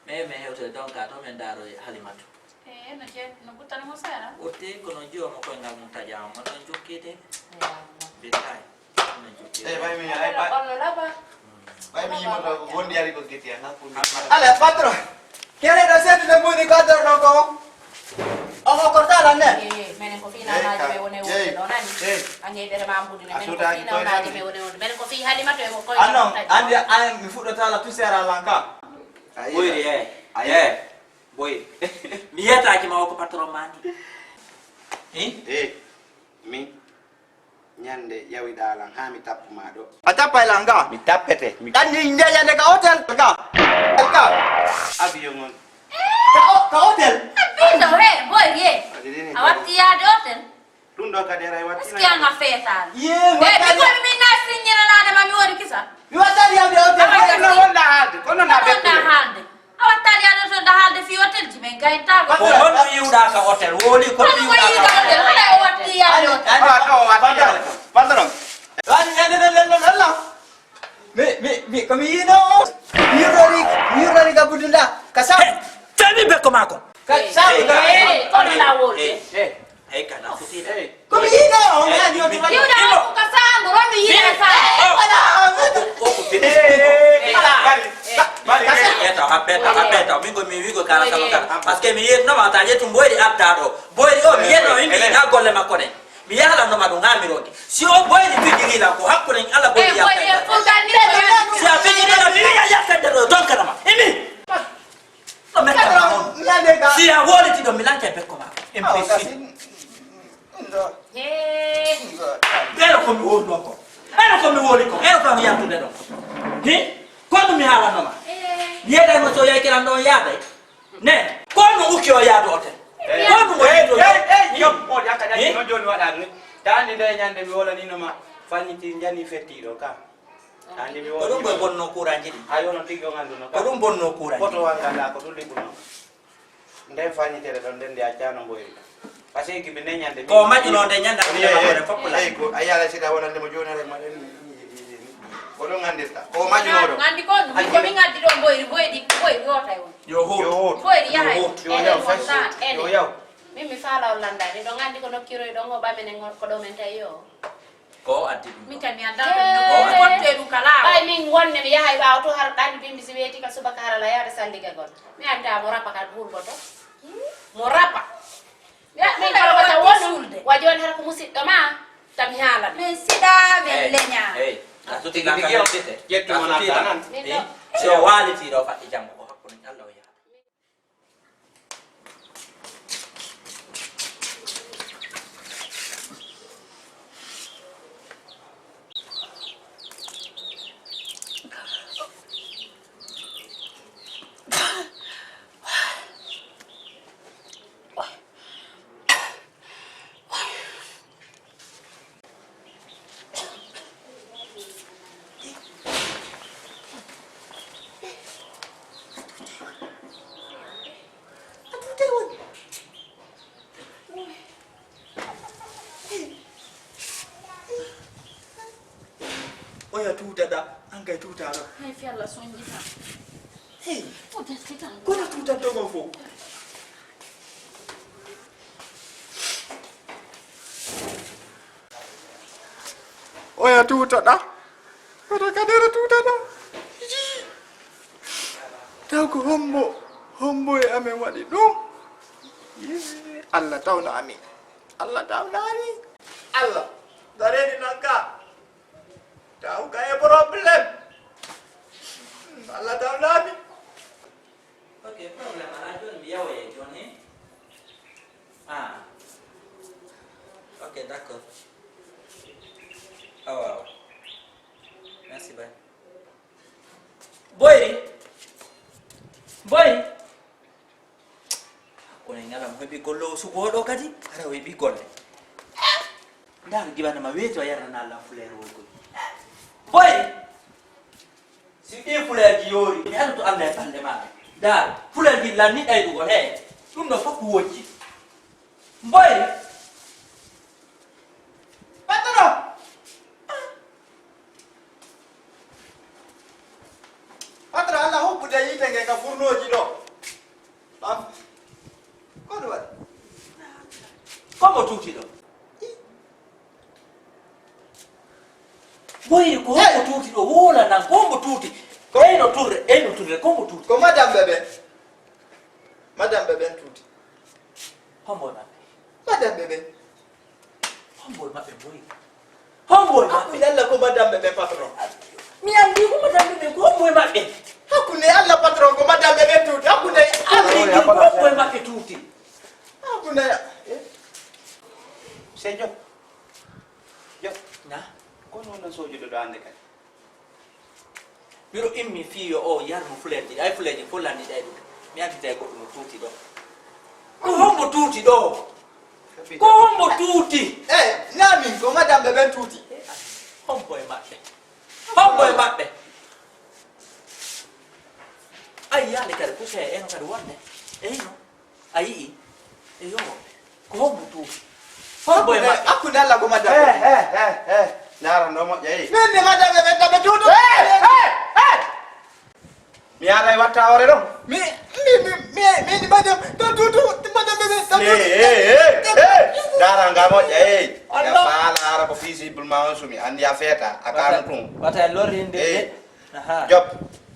men mi hewte donc ka to men ndaaro Halimatu. Eh, no je-, no guttani mo seeɗa. O te kono jiwo mo koyngal mum taƴaama, mo ɗon jokkete. Ya Allah. Billahi. Mo ɗon jokkete. Eh, ɓay mi, ay, ɓay. Ɓallo laba. Ɓay mi yimoto ko wondi ari ko geti an, hakkunde. Ala, patron. Kere ɗo seeɗa ɗo moni ko ador ɗo ko. O mo kortala ne? Eh, menen ko fii naanaaji ɓe woni woni ɗo nani. Eh. Angey ɓere ma mbudi ne. Menen ko fii naanaaji ɓe woni woni. Menen ko fii Halimatu e mo koy. Annon, andi an mi fuɗɗotala tu sera lanka. Ayi. Boyri, eh. Ayi. Eh. Boy, mi yetaaki ma o ko patron ma ni. Eh? Eh, min, ñande yawiɗaa lan haa mi tappu ma ɗo. A tappay lan ga? Mi tappete. Mi ɗanni ñande ñande ka hotel ga. Ga. Avion on. Ka o-, ka hotel. Bindo, he, boy, ye. A watti yaade hotel? Ɗum ɗo kadi ara e watti. Est-ce que an a feetaan? Yee, mi wattaali. Bikoy min na siññinanaade ma mi woni kisa. Mi wattaali yamde hotel. Kono wonɗa haalde, kono na ɓe wonɗa haalde. A wattaali yamde hotel, ɗa haalde fii hotelji men gaytaako. Ko honno yiwɗa ka hotel? Woni ko yiwɗa ka hotel? Wala o watti yamde hotel. Ah, ɗo o watti patron. Patron. Wani yande ɗon ɗon ɗon ɗon. Mi, mi, mi, ko mi yiino o. Mi yurlori, mi yurlori ka budunda. Ka sam. He, tawi be ko mako. Ka sam. Eh, eh, kono na wol. Eh, eh. Hey, kana futiɗa. Hey. Ko mi yiɗo, on yaa jooɗi ma. Yiɗa ko ka saango, ron mi yiɗa saango. Hey, wala. O ko fini. Hey, hey, hey. Bari, bari, hey. Ɓeeta, ha ɓeeta, ha ɓeeta. Min ko mi wigo kala kala kala. Parce que mi yetno ma ta yetu mboyri adda ɗo. Mboyri o mi yetno mi yiɗa golle makko ɗe. Mi yahalanno ma ɗum haa mi rogi. Si o boyri fijiri lan ko hakkunde Alla boyri ya. Si a fijiri lan mi wiya ya fedde ɗo donkana ma. Imi. No metta ma on. Si a woliti ɗo mi lanke bekko ma. Imbécile. Ɓeɗo ko mi woni ɗon ko. Ɓeɗo ko mi woni ko. Ɓeɗo ko mi yaltude ɗon. Hi? Ko ɗum mi haalanno ma. Mi yeɗay mo so yaykiran ɗon yaade. Ne? Ko no uki o yaade hotel. Ko no o yaade hotel. Ey, ey, jom. Mo yakka jaki no joni waɗa ni. Tandi nde ñande mi wolanino ma. Fanniti njani fettiɗo ka. Andi mi ko ɗum woni koye bonno kuranji ɗi. Ay, wono tigi on annduno ka. Ko ɗum bonno kuranji. Foto wanga nda ko ɗum liɓuno. Nden fañitere ɗon, nden nde accano mboyri. Parce que gibi nden ñande ko maƴuno nde ñande ko mi heɓa hoore fof la. Ey, ko a yala sida wonande mo joni, ara ma ɗen. Ko ɗum anndirta. Ko maƴuno ɗo. Ngandi ko ɗum, ko min addi ɗo mboyri, mboyri, mboyri wota e won. Yo hoot. Yo hoot. Mboyri yahay. Yo hoot. Enen wonta, enen. Yo yaw. Min mi faala on landaade. Ɗon anndi ko nokkiroy ɗon o ɓamen e ko ɗo men tawi o. Ko o addi ɗum. Min kam mi anndaa ɗum no ko o fotte ɗum ka laawol. Ɓay min wonde mi yahay ɓaawo to har ɗanndi bimbi si weeti ka subaka har ala yaade salligagol. Mi anndaa mo rapa ka wurgoto. Mo rapa. Mi min kala wata wonu. Wa jooni har ko musiɗɗo ma. Tami haala. Min siɗa, min leña. Ey, a suti tigi tigi o. Ƴettu mo nan. Min ɗo. Si o waaliti ɗo fatti janngo ko hakkunde Alla o yaha. Oya tuutaɗa, an kay tuutaɗo. Hay fi Allah sonjita. Hey. O deskita. Kono tuutanto mo fo. Oya tuutaɗa. Kono kadera tuutaɗa. Yii. Taw ko hombo, hombo e amen waɗi ɗum. Yii. Allah tawna amin. Allah tawna amin. Allah. Dareni nan ka. Taw kay problème. Allah taw laabi. Ok, problème alaa, jooni mi yawoyay jooni. Ah. Ok, d'accord. Awa, awa. Merci, bye. Boyri. Boyri. Kono en ngalam heɓi golle o sugo oɗo kadi, hara o heɓi golle. Ndaar gibana ma weeti o yarana lan fuleer o koy. Boy! Si ɗi fuleerji yoori, mi haɗa to Allah e balɗe maɓɓe. Ndaar, fuleerji lanni ɗaydugol he. Ɗum ɗo fof ko wojji. Boy! Patron! Patron, Allah hubbude yiite nge ka furnooji ɗo. Bam. Ko mbo tuuti ɗo? Boyri, ko hombo tuuti ɗo? Woola nan, ko hombo tuuti? Eyno turre, eyno turre, ko hombo tuuti? Ko madame ɓe ɓen. Madame ɓe ɓen tuuti. Hombo e maɓɓe? Madame ɓe ɓen. Hombo e maɓɓe, Boyri? Hombo e maɓɓe? Hakkunde Allah, ko madame ɓe ɓen, patron. Mi andi ko madame ɓe ɓen, ko hombo e maɓɓe? Hakkunde Allah, patron, ko madame ɓe ɓen tuuti. Hakkunde Allah. Ko hombo e maɓɓe tuuti? Hakkunde. Sey Joop. Joop. Na? Ko non no sojude ɗo hannde kadi? Miɗo immi fii yo o yarnu fuleeji ɗi. Ay, fuleeji fof lanni ɗay ɗum. Mi andita e goɗɗo no tuuti ɗo. Ko hombo tuuti ɗo? Ko hombo tuuti? Eh, naa min, ko madame ɓe ɓen tuuti. Hombo e maɓɓe? Hombo e maɓɓe? Ay, yaani kadi, ko sey eno kadi wonde. Eyno. A yi'i? Eyo. Ko hombo tuuti? Hombo e maɓɓe? Hakkunde Allah, ko madame. Eh, eh, eh, eh. Ndaara ɗo moƴƴa, eh. Min ni madame ɓe ɓen taɓe tuutu. Eh, eh, eh. Mi ara e watta hoore ɗo. Mi, mi, mi, mi, mi, madame, to tuutu, madame ɓe ɓen taɓe tuutu. Eh, eh, eh, eh. Ndaara nga moƴƴa, eh. Ya faala ara ko fii sibul ma on sumi. Andi a feeta, a kaanu tun. Wata, wata lorrinde. Eh. Aha. Joop,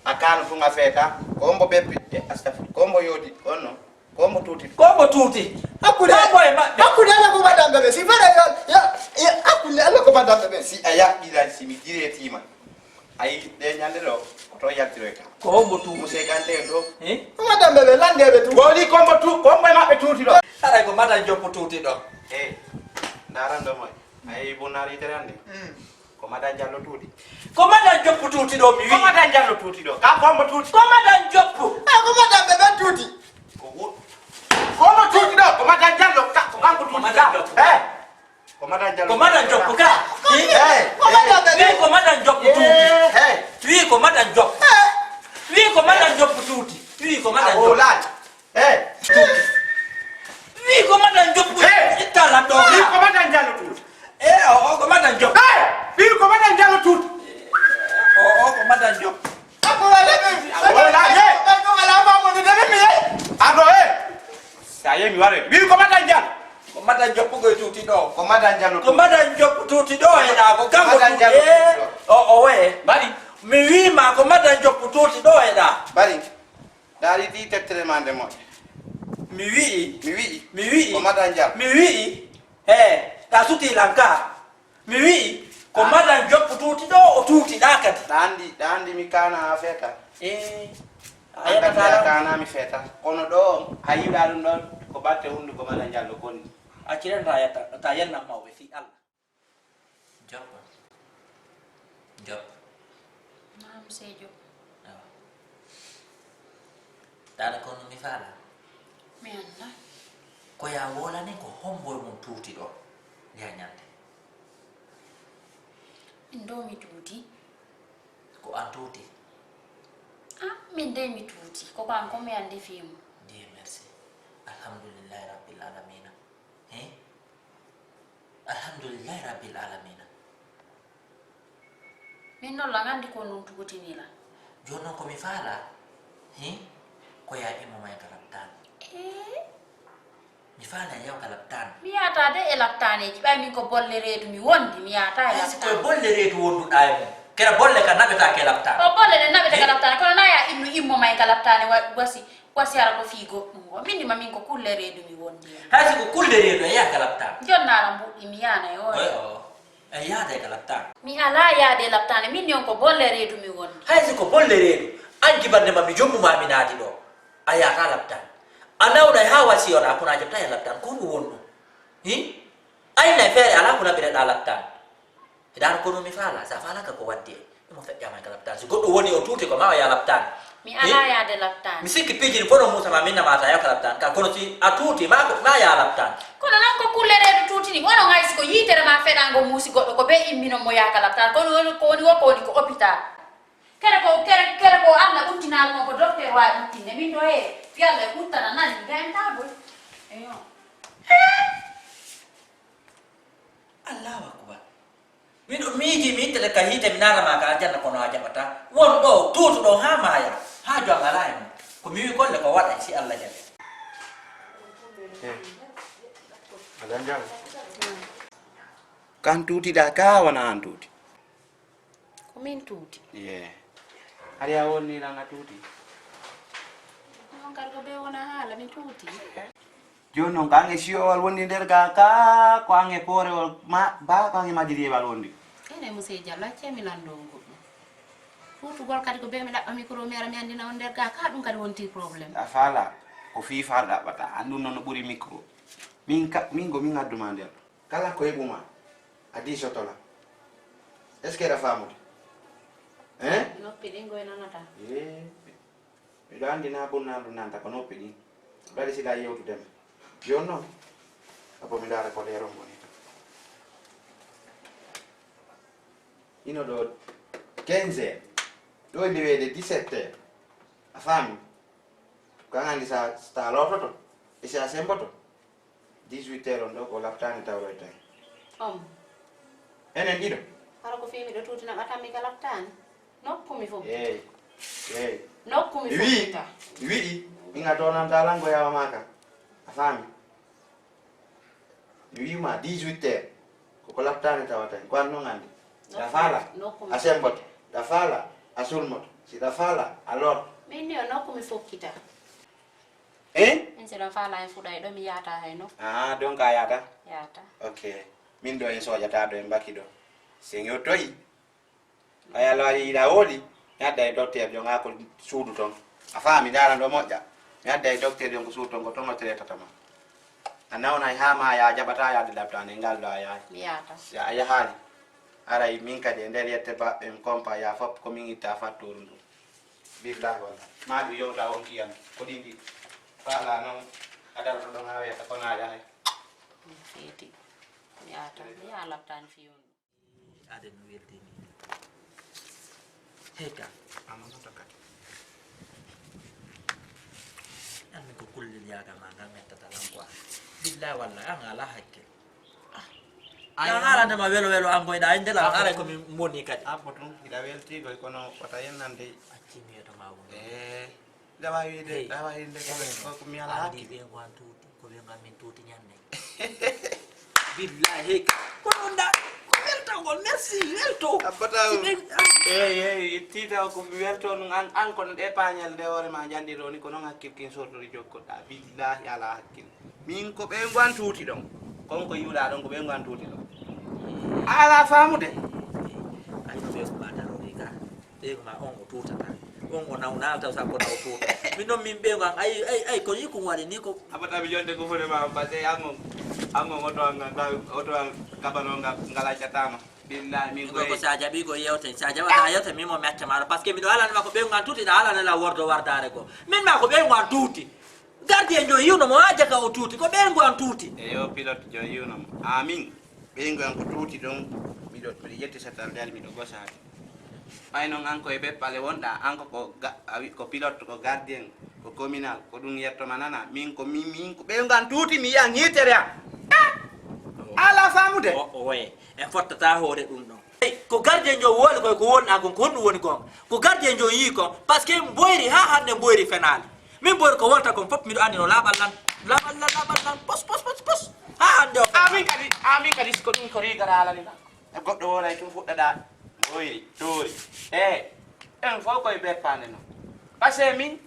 a kaanu tun a feeta. Ko hombo ɓe piɗde, astafir. Ko hombo yoodi, ko honno? Ko hombo tuuti? Ko hombo tuuti? Hakkunde, hombo e maɓɓe? Hakkunde Allah, ko madame ɓe ɓen. Si fere yo, yo, yo, hakkunde Allah, ko madame ɓe ɓen. Si a yaɓɓiran, si mi diretima. Ayi, ɗe ñande ɗo, ko to yaltiroyta. Ko hombo tuuti? Monsieur Kante to. Eh? Ko madame ɓe ɓen, lande ɓe tuuti. Woni ko hombo tu-, ko hombo e maɓɓe tuuti ɗo? Haray ko madame Joop tuuti ɗo. Eh, ndaran ɗo moy. Ayi, bonnaari yitere hannde. Mm. Ko madame Jallo tuuti. Ko madame Joop tuuti ɗo, mi wi'i. Ko madame Jallo tuuti ɗo. Ka ko hombo tuuti? Ko madame Joop. Ah, ko madame ɓe ɓen tuuti. Ko wo-, ko hombo tuuti ɗo? Ko madame Jallo. Ka, ko kanko tuuti ka. Madame Joop. Eh. Ko madame Jallo. Ko madame Joop ka. Eh. Ko madame ɓe ɓen. Wi ko madame Joop tuuti. Eh. Wi ko madame Joop. Eh. Wi ko madame Joop tuuti. Wi ko madame Joop. A wowlaali. Eh. Wi ko madame Joop. Eh. Itta lan ɗo. Wi ko madame Jallo tuuti. Eh, o, o ko madame Joop. Eh, wi ko madame Jallo tuuti. O, o ko madame Joop. Ako wala ɓe. Ako wala, eh. Ako wala ma mo de mi, eh. Ako, eh. Sa yehi mi ware. Wi ko madame Jallo. Ko madame Joop ko tuuti ɗo. Ko madame Jallo tuuti. Ko madame Joop tuuti ɗo e ɗa. Ko kanko madame Jallo tuuti ɗo. O, o we. Mbaɗi. Mi wi'i ma ko madame Joop tuuti ɗo e ɗa. Mbaɗi. Ndaari ɗi teɓtere ma nde moƴƴa. Mi wi'i. Mi wi'i. Mi wi'i. Ko madame Jallo. Mi wi'i. He, ɗa suti lan ka. Mi wi'i, ko madame Joop tuuti ɗo, o tuuti ɗa kadi. Ɗa andi, ɗa andi mi kaana a feeta. Eh, a an kadi a kaana mi feeta. Kono ɗo, a yiɗa ɗum ɗon, ko batte hunduko madame Jallo konni. A cirata yetta, ta yennan mawɓe fii Allah. Joop. Joop. Naam, sey Joop. Awa. Dada, kono mi faala. Mi annda. Ko ya wolani ko hombo e mon tuuti ɗo, ya ñande? Min ɗo mi tuuti. Ko an tuuti? Ah, min de mi tuuti. Ko kanko mi andi fii mum. Dieu merci. Alhamdulillahi Rabbil Alamina. He? Alhamdulillahi Rabbil Alamina. Min noon la nganndi ko noon tugotini la. Jooni noon ko mi faala, he? Ko ya immo ma e ka laptaan. Eh? Mi faala yaw ka laptaan. Mi yaata de e laptaaneeji, ɓay min ko bolle reedu mi wondi, mi yaata e laptaan. Hay si ko e bolle reedu wonduɗaa e mum. Kera bolle ka naɓetaake e laptaan. Ko bolle ɗe naɓete ka laptaan, kono na ya innu immo ma e ka laptaane wa-, wasi. Ko si ara ko fii goɗɗum o. Min nima min ko kulle reedu mi wondi en. Hay si ko kulle reedu a yaha ka laptaan. Jonnaara mbuɗɗi mi yaana e oore. Oy o. A yaada e ka laptaan. Mi alaa yaade e laptaane. Min ni on ko bolle reedu mi wondi. Hay si ko bolle reedu. An jibarde ma mi jommu ma mi naadi ɗo. A yaata laptaan. A nawna e haa wasi oɗa kono a jabta e laptaan. Ko ɗum wonɗum. Hi? Ayna e feere alaa ko laɓireɗa laptaan. Hiɗa kono mi faala, sa faalaka ko waddi en. Imo feƴƴama e ka laptaan. Si goɗɗo woni o tuuti ko ma o yaa laptaan. Mi alaa yaade laptaan. Mi sikki piiji ɗin fof no muusa ma minna ma ta yaw ka laptaan. Ka kono si a tuuti ma ko ma yaa laptaan. Kono noon ko kulle reedu tuuti ni. Onon hay si ko yiitere ma feɗango muusi goɗɗo ko be imminon mo yaa ka laptaan. Kono woni ko woni wo ko woni ko hôpital. Kere ko, kere, kere ko Allah uttinaali mo ko docteur waawi uttinde. Min ɗo he, fi Allah e uttana nani, gayantaago. Eyo. Allahu akbar. Miɗo miiji mi ittete ka hiite, mi naara ma ka aljanna, kono a jaɓata. Won ɗo, tuutu ɗo haa maaya, haa jon alaa e mum. Ko mi wi golle ko waɗa si Allah jaɓi. Eh. Aɗa njara? Kan tuutiɗaa kaa wonaa aan tuuti? Ko min tuuti. Ye. Hari a wonni lan a tuuti? Ɗum kadi ko ɓe wona haala, mi tuuti. Jooni noon, ko aan e siyowal wondi nder gaa kaa, ko aan e poorewal ma, baa ko aan e madiriyewal wondi? Ene, monsieur Diallo, accee mi lanndoo on goɗɗum. Tuutugol kadi ko ɓe mi ɗaɓɓa micro, mi ara mi anndina on nder gaa kaa, ɗum kadi wonti problème. A faala, ko fii faar ɗaɓɓata, aan ɗum noon no ɓuri micro. Min ka, min ko min addu ma nder. Kala ko heɓu ma, a diisoto lan. Est-ce que aɗa faamude? Hein? Noppi ɗin koye nanata. Yee. Miɗo anndi naa bonnandu nanta ko noppi ɗin. Ɗaɗi sila yewtude ma. Jooni noon, abo mi ndaara ko leeron woni. Ino ɗo quinze heures. Ɗo e mbiyeede dix-sept heures. A faami? Ko an anndi sa, sa loototo. E si a semboto. Dix-huit heures on ɗo ko laptaani tawroyta. Om. Enen ɗiɗo. Hara ko fii miɗo tuutina ɓatan mi ka laptaani? Nokku mi fof. Eey. Eey. Nokku mi fof kita. Mi wi'i, mi wi'i, min a toonanta lan ko yawa maa ka. A faami? Mi wi'i ma dix-huit heures. Ko ko laptaani tawata en. Ko an non anndi. Nokku, a faala, nokku mi a semboto. A faala, a sulmoto. Si a faala, a lor. Min ni o nokku mi fokkita. Eh? Min si ɗon faala e fuɗa e ɗo mi yaata hay no. Ah, donc a yaata? Yaata. Ok. Min ɗo en soojata ɗo en mbaki ɗo. Si en yottoyi. Ay Allah waɗi yiɗa wooɗi. Mi adda e docteur ɗon haa ko suudu ton. A faami ndaran ɗo moƴƴa. Mi adda e docteur ɗon ko suudu ton ko ton o traitata ma. A nawnay haa ma ya jaɓata yaade laptaani e ngal ɗo a yahay. Mi yaata. Si a yahaali. Aray min kadi e nder yette baɓɓe en kompa ya fop ko min itta fatturu ndu. Billahi wallahi. Ma ɗum yewta on kiyan. Ko ɗin ɗi. Faala noon. A darata ɗon haa wiyata ko naa yahay. Mi feeti. Mi yaata. Mi yaa laptaani fii on ɗum. Aden no weldi ni. Hey ka. Amma noon kadi. An min ko kullel yaaga ma ngal mettata lan quoi. Billahi wallahi an ala hakkil. Ay, an haalande ma welo welo an goyɗa ay ndela an aray ko min moni kadi. Abbo tun hiɗa welti goy kono wata yennande. Acci mi yeto ma woni. Eh, dawa wiide, dawa wiide ko, ko mi ala hakkil. Andi ɓe ngon tuuti, ko ɓe ngon min tuuti ñande. Billahi, hey, ko ɗum da, ko weltangol, merci, welto. Abbata o. Si ɓe, ah. Eey, eey, tiita o ko mi welto ɗum an, an kono ɗe pañal nde hoore ma janɗi ɗo ni, ko noon hakkil kin sortori jokkoɗa. Billahi, ala hakkil. Min ko ɓe ngon tuuti ɗon. Kon ko yiwɗa ɗon, ko ɓe ngon tuuti ɗon. Ala faamude. Ay, no ɓe ko ɓa darori ka. Ɓeyngu ma on o tuutata. On o nawnaali taw sakko na o tuuta. Min noon min ɓeyngu am, ay, ay, ay, ko yii ko waɗi ni ko. Abata mi jonde ko fode ma, parce que an on, an on oto an ngal, oto an kabano ngal, ngal accatama. Billahi, min ko, ko sa jaɓi ko yewten, sa jaɓata yewten, min mo mi acca maɗo. Parce que miɗo alani ma ko ɓeyngu am tuuti, ɗa alani la wordo wardaare ko. Min ma ko ɓeyngu am tuuti. Gardien jo yiwno mo, a jaka o tuuti, ko ɓeyngu am tuuti. E yo pilote jo yiwno mo. Amin. Ɓeyngu am ko tuuti ɗon, miɗo, miɗo ƴetti satal dari, miɗo gosaade. Ɓay noon an ko e beppale wonɗa, an ko, ko ga-, a wi-, ko pilote, ko gardien, ko communal, ko ɗum yetto ma nana. Min ko, min, min ko ɓeyngu am tuuti, mi yiyan hiitere am. Ah! Ala faamude? O, o, oye, en fottata hoore ɗum ɗon. Ey, ko gardien jo woni koy, ko woni an kon, ko honɗum woni kon? Ko gardien jo yii kon, parce que mboyri haa hannde mboyri fenaali. Min boyri ko wonta kon fof, miɗo anndi no laaɓal lan, laaɓal lan, laaɓal lan, pos, pos, pos, pos. Haa hannde o. Amin kadi, amin kadi, ko ɗum ko riga raalani ma. E goɗɗo wona e tun fuɗɗaɗa. Boyri, toori. E, en fof koye beppaande noon. Parce que min,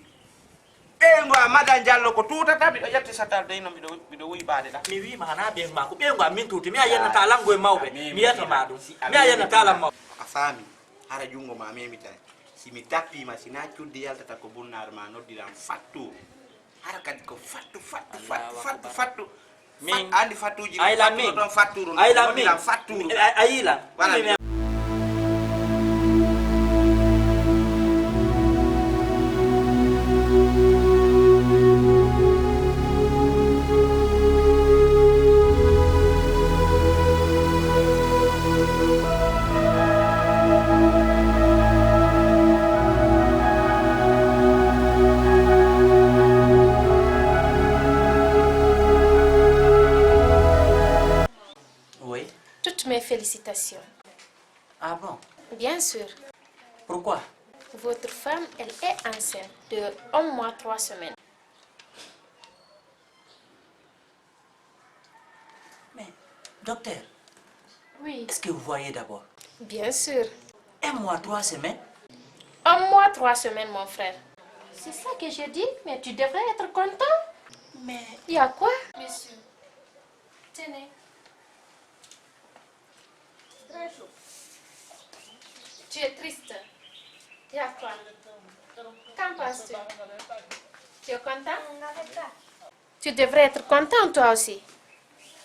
ɓeyngu am Madan Jallo ko tuutata, miɗo ƴetti satal dey no miɗo, miɗo wuy baade ɗa. Mi wiima hana ɓeyngu ma, ko ɓeyngu am min tuuti. Mi a yennata lan goye mawɓe. Mi yetta ma ɗum. Mi a yennata lan mawɓe. A faami, hara junngo ma memitay. Si mi tappiima, si naa cuddi yaltata ko bunnaare ma noddiran fattu. Hara kadi ko fattu, fattu, fattu, fattu, fattu. Min, andi fattuuji, ay lan min. Ɗon fatturu, ay lan min. Ɗon fatturu. Ay, ay lan. Voilà. Min. Oui. Toutes mes félicitations. Ah bon? Bien sûr. Pourquoi? Votre femme, elle est enceinte de un mois, trois semaines. Docteur, Oui, est-ce que vous voyez d'abord? Bien sûr. Un mois, trois semaines? Un mois, trois semaines, mon frère. C'est ça que je dis, mais tu devrais être content. Mais Il y a quoi? Monsieur, tenez. Très chaud. Tu es triste. Il y a quoi? Qu'en penses-tu? Tu es content? Tu devrais être content toi aussi.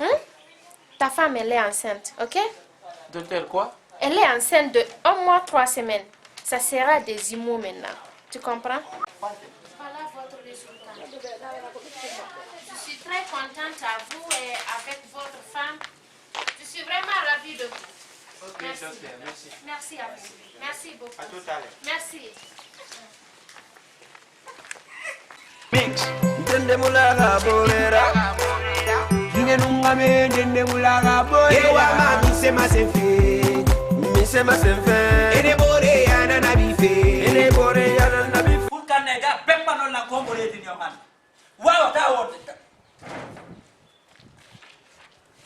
Hein? Ta femme, elle est enceinte, ok? Docteur, quoi? Elle est enceinte de un mois, trois semaines. Ça sera des jumeaux maintenant. Tu comprends? Voilà votre résultat. Je suis très contente à vous et avec votre femme. Je suis vraiment ravie de vous. Ok, Merci. Docteur, merci. Merci à vous. Merci beaucoup. À tout à l'heure. Merci. Mix. Ntende mulaga bolera. Ine nungame ntende mulaga bolera. Ewa ma mise masefe. Mise masefe. Ene bore yana na bife. Ene bore yana na bife. Pour kan ne ga bemba non la kombo le din yo kan. Wawa ta wonde.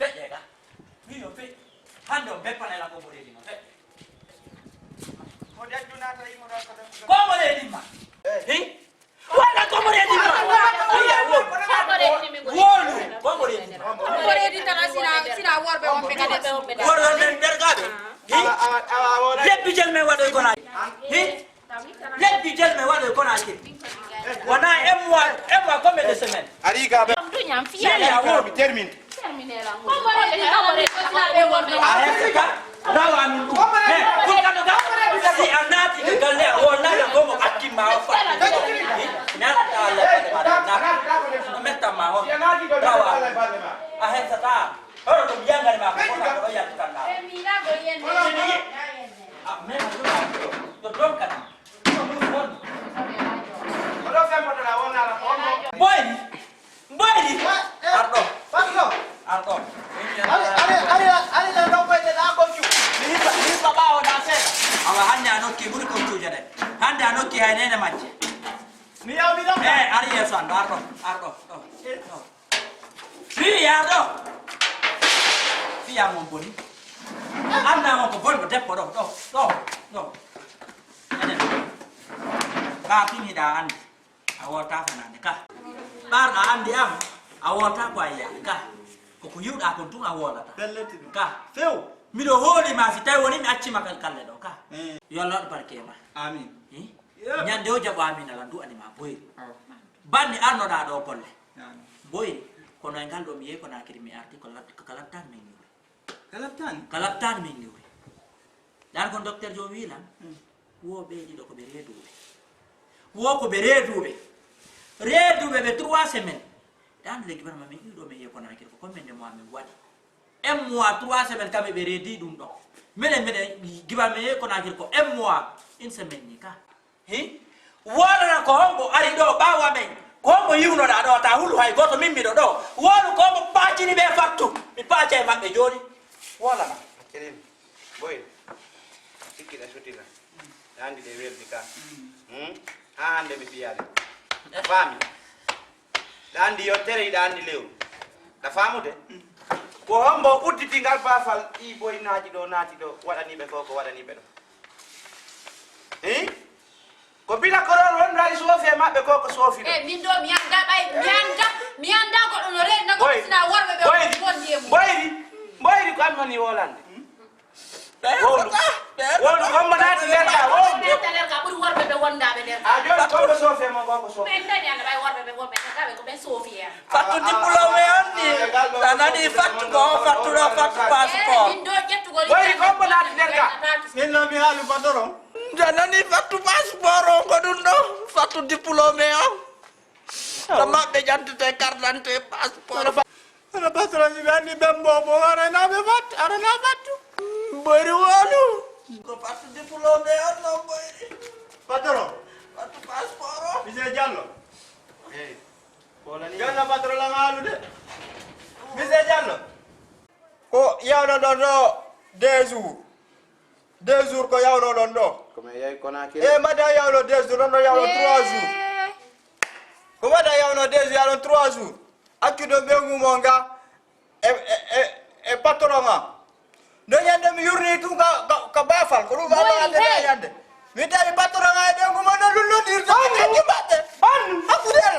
Feƴƴe ka. Min yo feƴƴe. Hannde on beppanay lan ko mboɗeeji ma feƴƴe. Ko mboɗeeji ma. Hi? Wala ko mboɗeeji ma. Iya, wolu. Wolu. Ko mboɗeeji ma. Mboɗeeji tan a sina sina worɓe wonɓe kadi. Wolu men dergaaɓe. Hi? Lebbi jel men waɗoy ko naaj. Hi? Lebbi jel men waɗoy ko naaj. Wona un mois, un mois, combien de semaines? Ari ka be. Sey a wolu. Termine. A heseka rawa min ɗum. He, kun kano ga? Si a naati ka galle a wonnata ko mo akkin ma o fa. Mi alata Allah fade ma na. No mettan ma hon. Rawa. A hesata. Horo ɗum yangani ma ko kota ko yaltan na. Sini. A men ɗum. Ɗo ɗon kadi. Boy. Mboyri. Arɗo. Arɗo. Mi hiɓɓa ɓaawo ɗa seeɗa. Awa hannde a nokki ɓuri kon cuuje ɗe. Hannde a nokki hay nene majje. Mi yaw mi ɗon. Eh, ari yeeso an ɗo, arɗo. Arɗo. Ɗo. Ɗo. Fii arɗo. Fiya mon boni. Anna mon ko bonɗo debbo ɗo, ɗo, ɗo, ɗo. Enen. Ka fin hiɗa anndi. A wootaa fanaande ka. Ɓaarɗa anndi am, a wootaa ko a yiyaani ka. Ko ko yiwɗaa kon tun a woolata. Pelletti ɗum. Ka. Few. Miɗo hooli ma si tawi woni mi acci ma kal kalle ɗo ka. Eh. Yo Allah waɗu barke ma. Amin. Eh? Yep. Ñande o jaɓo amin alan du'ani ma boyri. Aw. Banni arnoɗaa ɗo golle. Amin. Boyri, kono e ngal ɗo mi yehi ko nakiri mi arti ko lat-, ko ka lattan min ñuri. Ka lattan? Ka lattan min ñuri. Ɗan kon docteur jo wilan. Hmm. Wo ɓe ɗiɗo ko ɓe reeduɓe. Wo ko ɓe reeduɓe. Reeduɓe ɓe trois semaines. Ɗan le gibar ma min ɗiɗo min yehi ko nakiri ko combien de mois min waɗi. Un mois, trois semaines kamɓe ɓe reedi ɗum ɗo. Minen minen gibar min yehi ko nakiri ko un mois, une semaine ni ka. Hi? Wolana ko hombo ari ɗo ɓaawo amen? Ko hombo yiwnoɗa ɗo ta hulu hay goto min miɗo ɗo? Wolu ko hombo paacini ɓe fattu? Mi paaca e maɓɓe jooni. Wolana. Kirim, boy, sikkiɗa sutila. Ɗa andi ɗe weldi ka. Hmm? Ha hande mi fiyade. A faami? Ɗa andi yontere, hiɗa andi lewru. Ɗa faamude? Ko hombo udditi ngal baafal ɗi boy naaji ɗo naati ɗo waɗaniɓe ko ko waɗaniɓe ɗo? Hi? Ko bila ko ɗon wonɗo ari soofi e maɓɓe ko ko soofi ɗo. E min ɗo mi annda ɓay mi annda mi annda goɗɗo no reena goɗɗo sina worɓe ɓe wondi e mum. Mboyri, mboyri ko an woni wolande. Wowlu. Wowlu ko mo naati nder ka wowlu. Naata nder ka ɓuri worɓe ɓe wondaaɓe nder ka. A jooni ko ko soofi e mo ko ko soofi. Min dani annda ɓay worɓe ɓe wonɓe nder ka ɓe ko ɓen soofi e am. Fattu diplôme on ni. A nani fattu ko fattu ɗo fattu passeport. Min ɗo ƴettugol. Mboyri ko mo naati nder ka. Min no mi haalu patron. Nde nani fattu passeport o ko ɗum ɗo fattu diplôme o. To maɓɓe ƴantete carte d'identité passeport. Hono patron si ɓe anndi ɓen bobo arana ɓe fattu arana fattu. Mboyri wolu. Ko fattu diplôme o no mboyri. Patron. Fattu passeport o. Monsieur Diallo. Janna patron lan haalude. Monsieur Diallo. Ko yawno ɗon ɗo deux jours. Deux jours ko yawnoɗon ɗo. Ko mi yehi Conakry. E mbaɗa yawno deux jours, ɗon ɗo yawno trois jours. Ko mbaɗa yawno deux jours, yawno trois jours. Accuɗo ɓeyngu mo nga e, e, e, e patron am. Nde ñande mi yurni tun ka, ka, ka bafal, ko ɗum Boy, alaa ade hey. Ñande. Mi tawi patron am e ɓe nguma no lullondirde, ɓe kadi batte. Honno? Hakkunde.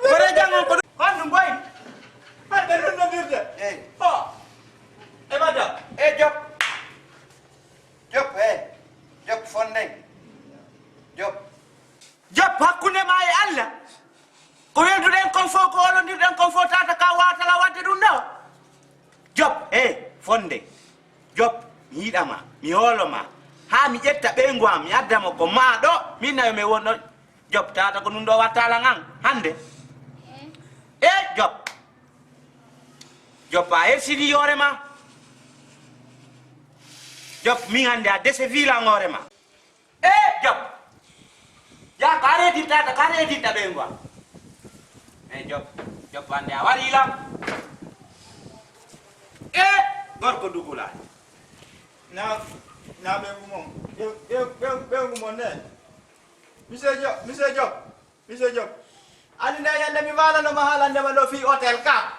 Kore janngo ko honno Boy? Ɓe lullondirde. Hey. Oh. E madam. Hey, Job. Job, hey. Job, fonde. Job. Job, hakkunde ma e Allah. Ko welduɗen kon fof, ko holondirɗen kon fof, tata ka watala wadde ɗum ɗo. Job, e fonde. Job, mi yiɗa ma, mi hoolo ma. Haa mi ƴetta ɓeyngu am, mi adda mo ko ma ɗo, min nayo mi wonno. Job, tata ko ɗum ɗo wattala ngan, hannde. E Job. Job, a hersini yoore ma. Job, min hannde a dese fiilan hoore ma. E Job. Ya, ka reedinta, ka reedinta ɓeyngu am. E Job, Job hannde a wari lam. E gorko dugulaani. Na, na ɓeyngu mon. Ɓe, ɓe, ɓe, ɓeyngu mon ne. Monsieur Job, Monsieur Job, Monsieur Job. Anndi nde ñande mi waalano ma haalande ma ɗo fii hôtel ka.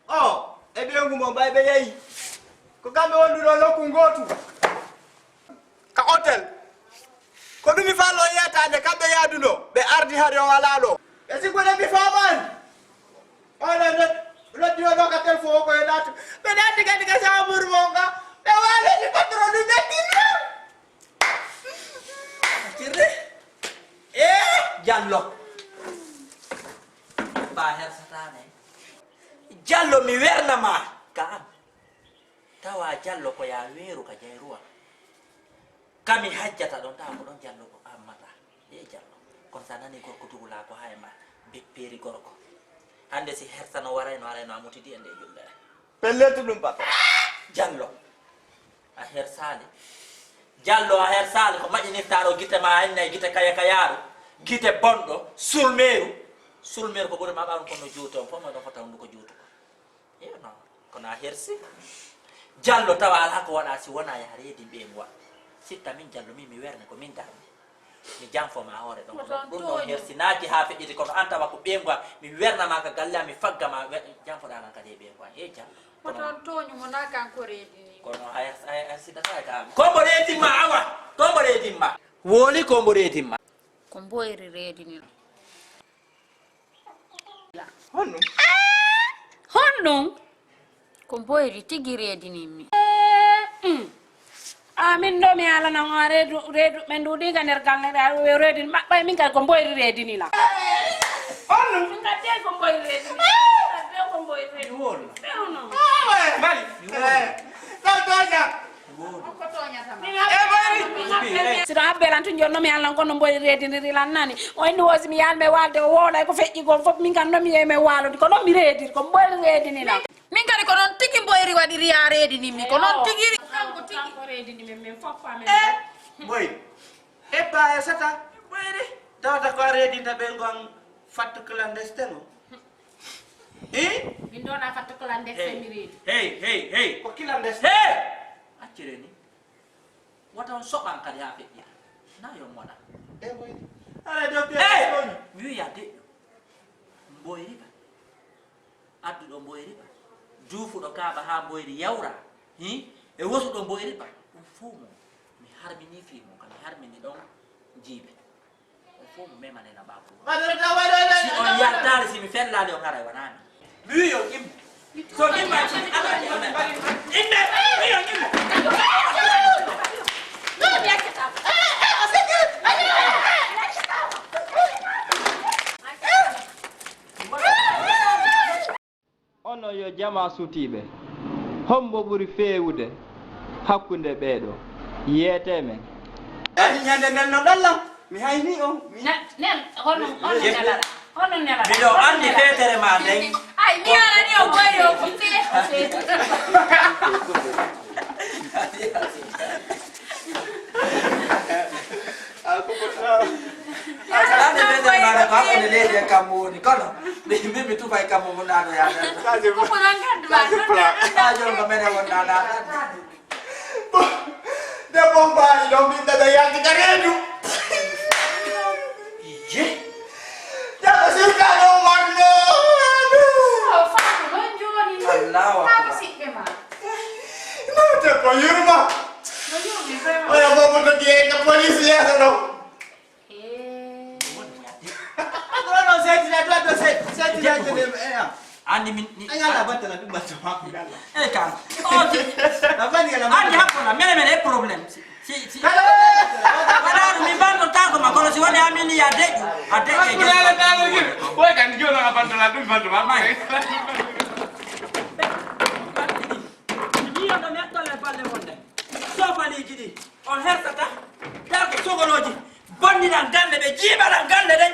O, e ɓeyngu mo mbay ɓe yehi. Ko kamɓe wonduno nokku ngootu. Ka hôtel. Ko ɗum mi fallo yetaande kamɓe yaaduno. Ɓe ardi hari on alaa ɗo. Ɓe sikkude mi faamaani. Oɗo nod-, noddi o ɗo ka téléphone o ko e naatu. Ɓe naati kadi ka chambre mo nga. Ɓe waalani patron ɗum ɓe tinno. Tirre. Eh, Jallo. Ba hersataane. Jallo, mi werna ma ka am. Tawa Jallo ko ya weeru ka jayruwa. Kami hajjata ɗon, tawa ko ɗon Jallo ko ammata. E Jallo. Kono sa nani gorko dugula ko hay ma. Beppeeri gorko. Hannde si hersano warayno, arayno a mutidi e nde jullere. Pelletu ɗum, papa. Jallo. A hersaali. Jallo, a hersaali. Ko maƴƴinirta ɗo gite ma, a inna e gite kaya kayaaru. Gite bonɗo. Sulmeeru. Sulmeeru ko ɓuri ma ɓaaru kono juuto. On fof mo ɗon fota hunduko juutuko. Iyo, non. Kono a hersi. Jallo tawa alaa ko waɗa si wona yaha reedin ɓeyngu am. Sitta min Jallo min mi werne ko min darni. Mi janfo ma hoore ɗon. Ko ɗum ɗon hersinaaki haa feƴƴiti kono an tawa ko ɓeyngu am. Mi wernama ka galle am, mi fagga ma, we-, janfoɗa lan kadi e ɓeyngu am. He Jallo. Ko toon tooñu mo na kanko reedini. Kono a hers-, a hers-, a hersidata e ka am. Ko mbo reedin ma awa. Ko mbo reedin ma. Woli ko mbo reedin ma. Ko mboyri reedini. Honɗum? Honɗum? Ko mboyri tigi reedinimmi. Mm. A min ɗo mi haalana on reedu, reedu ɓe nduuɗi ka nder galle ɗa, ɓe reedini maɓɓa, min kadi ko mboyri reedini la. Honɗum? Min kadi ko mboyri reedini. Min kadi ko mboyri reedini. Mi wóolu. Ɓe hono. Mari. Mi wóolu. Eh, ɗo, ɗo, ɗo. Siɗo habbe lan tun jonno mi hallan kono mboy reediniri lan nani. O inni wosi mi yalme walde o woolay ko feƴƴi kon fof min kan nomi yeyme walode ko noon mi reediri ko mboy reedini lan. Min kadi ko noon tigi mboyri waɗiri ya reedini mi ko noon tigi. Kanko tigi. Kanko reedini men men fof amen. Eh, mboy. Ebba e sata. Mboyri. Tawata ko a reedinta ɓe ngon fattu clandestin o. Eh? Min ɗo na fatto clandestin mi reedi. Hey, hey, hey. Ko clandestin. Hey! Accire ni. Wata on soɓan kadi haa feƴƴita. Na yo moɗa. E moy. Ala do pe. Hey! Mi wiya deƴƴo. Mboyri ba. Adduɗo mboyri ba. Juufuɗo kaaba haa mboyri yawra. Hi? E wosuɗo mboyri ba. Ɗum fof mo. Mi harmini fii mo, kam mi harmini ɗon jiibe. On fof mo memanena ɓaawo. Si on yaltaali, si mi fellaali, on haray wanaami. Mi wi'i on immo. So on immaaki, mi alaa mi on immo. Immo, mi wi'i on immo. Onon yo jamaa sutiiɓe, hombo ɓuri feewude hakkunde ɓee ɗoo? Yeetee men. Ani ñande nden no ɗallam, mi hayni on. Mi ne-, nen, hono, hono nelara, hono nelara. Miɗo anndi feetere ma nden. Ay, mi arani o goyo ko feeto, feeto. Ande menen mbaɗa ko hakkunde leydi e kammu woni, kono min mi tufa e kammu mo naatoya nder. Ko ko non ngaddu ma. Haa jooni ko menen wonnaa naata. Debbo mbaali ɗon ɓiɓɓe ɓe yalti ka reedu. Iye. Debbo sirkaɗo marno. Ando no seti na to to seti seti na to ne eh ah. Andi min ni. Ay ala batta na dum batta ma ko dalla. Eh kan. Oh ti. Na bani ala. Andi hakko na mele mele problem. Si si si. Wala mi bando tango ma kono si woni amini ya de. A de. Wai kan jono na batta na dum batta ma. Ni on metto le balle wonde. Sofaliiji ɗi on hersata darde sogolooji bonninan gannde ɓe jiiɓanan gannde ɗen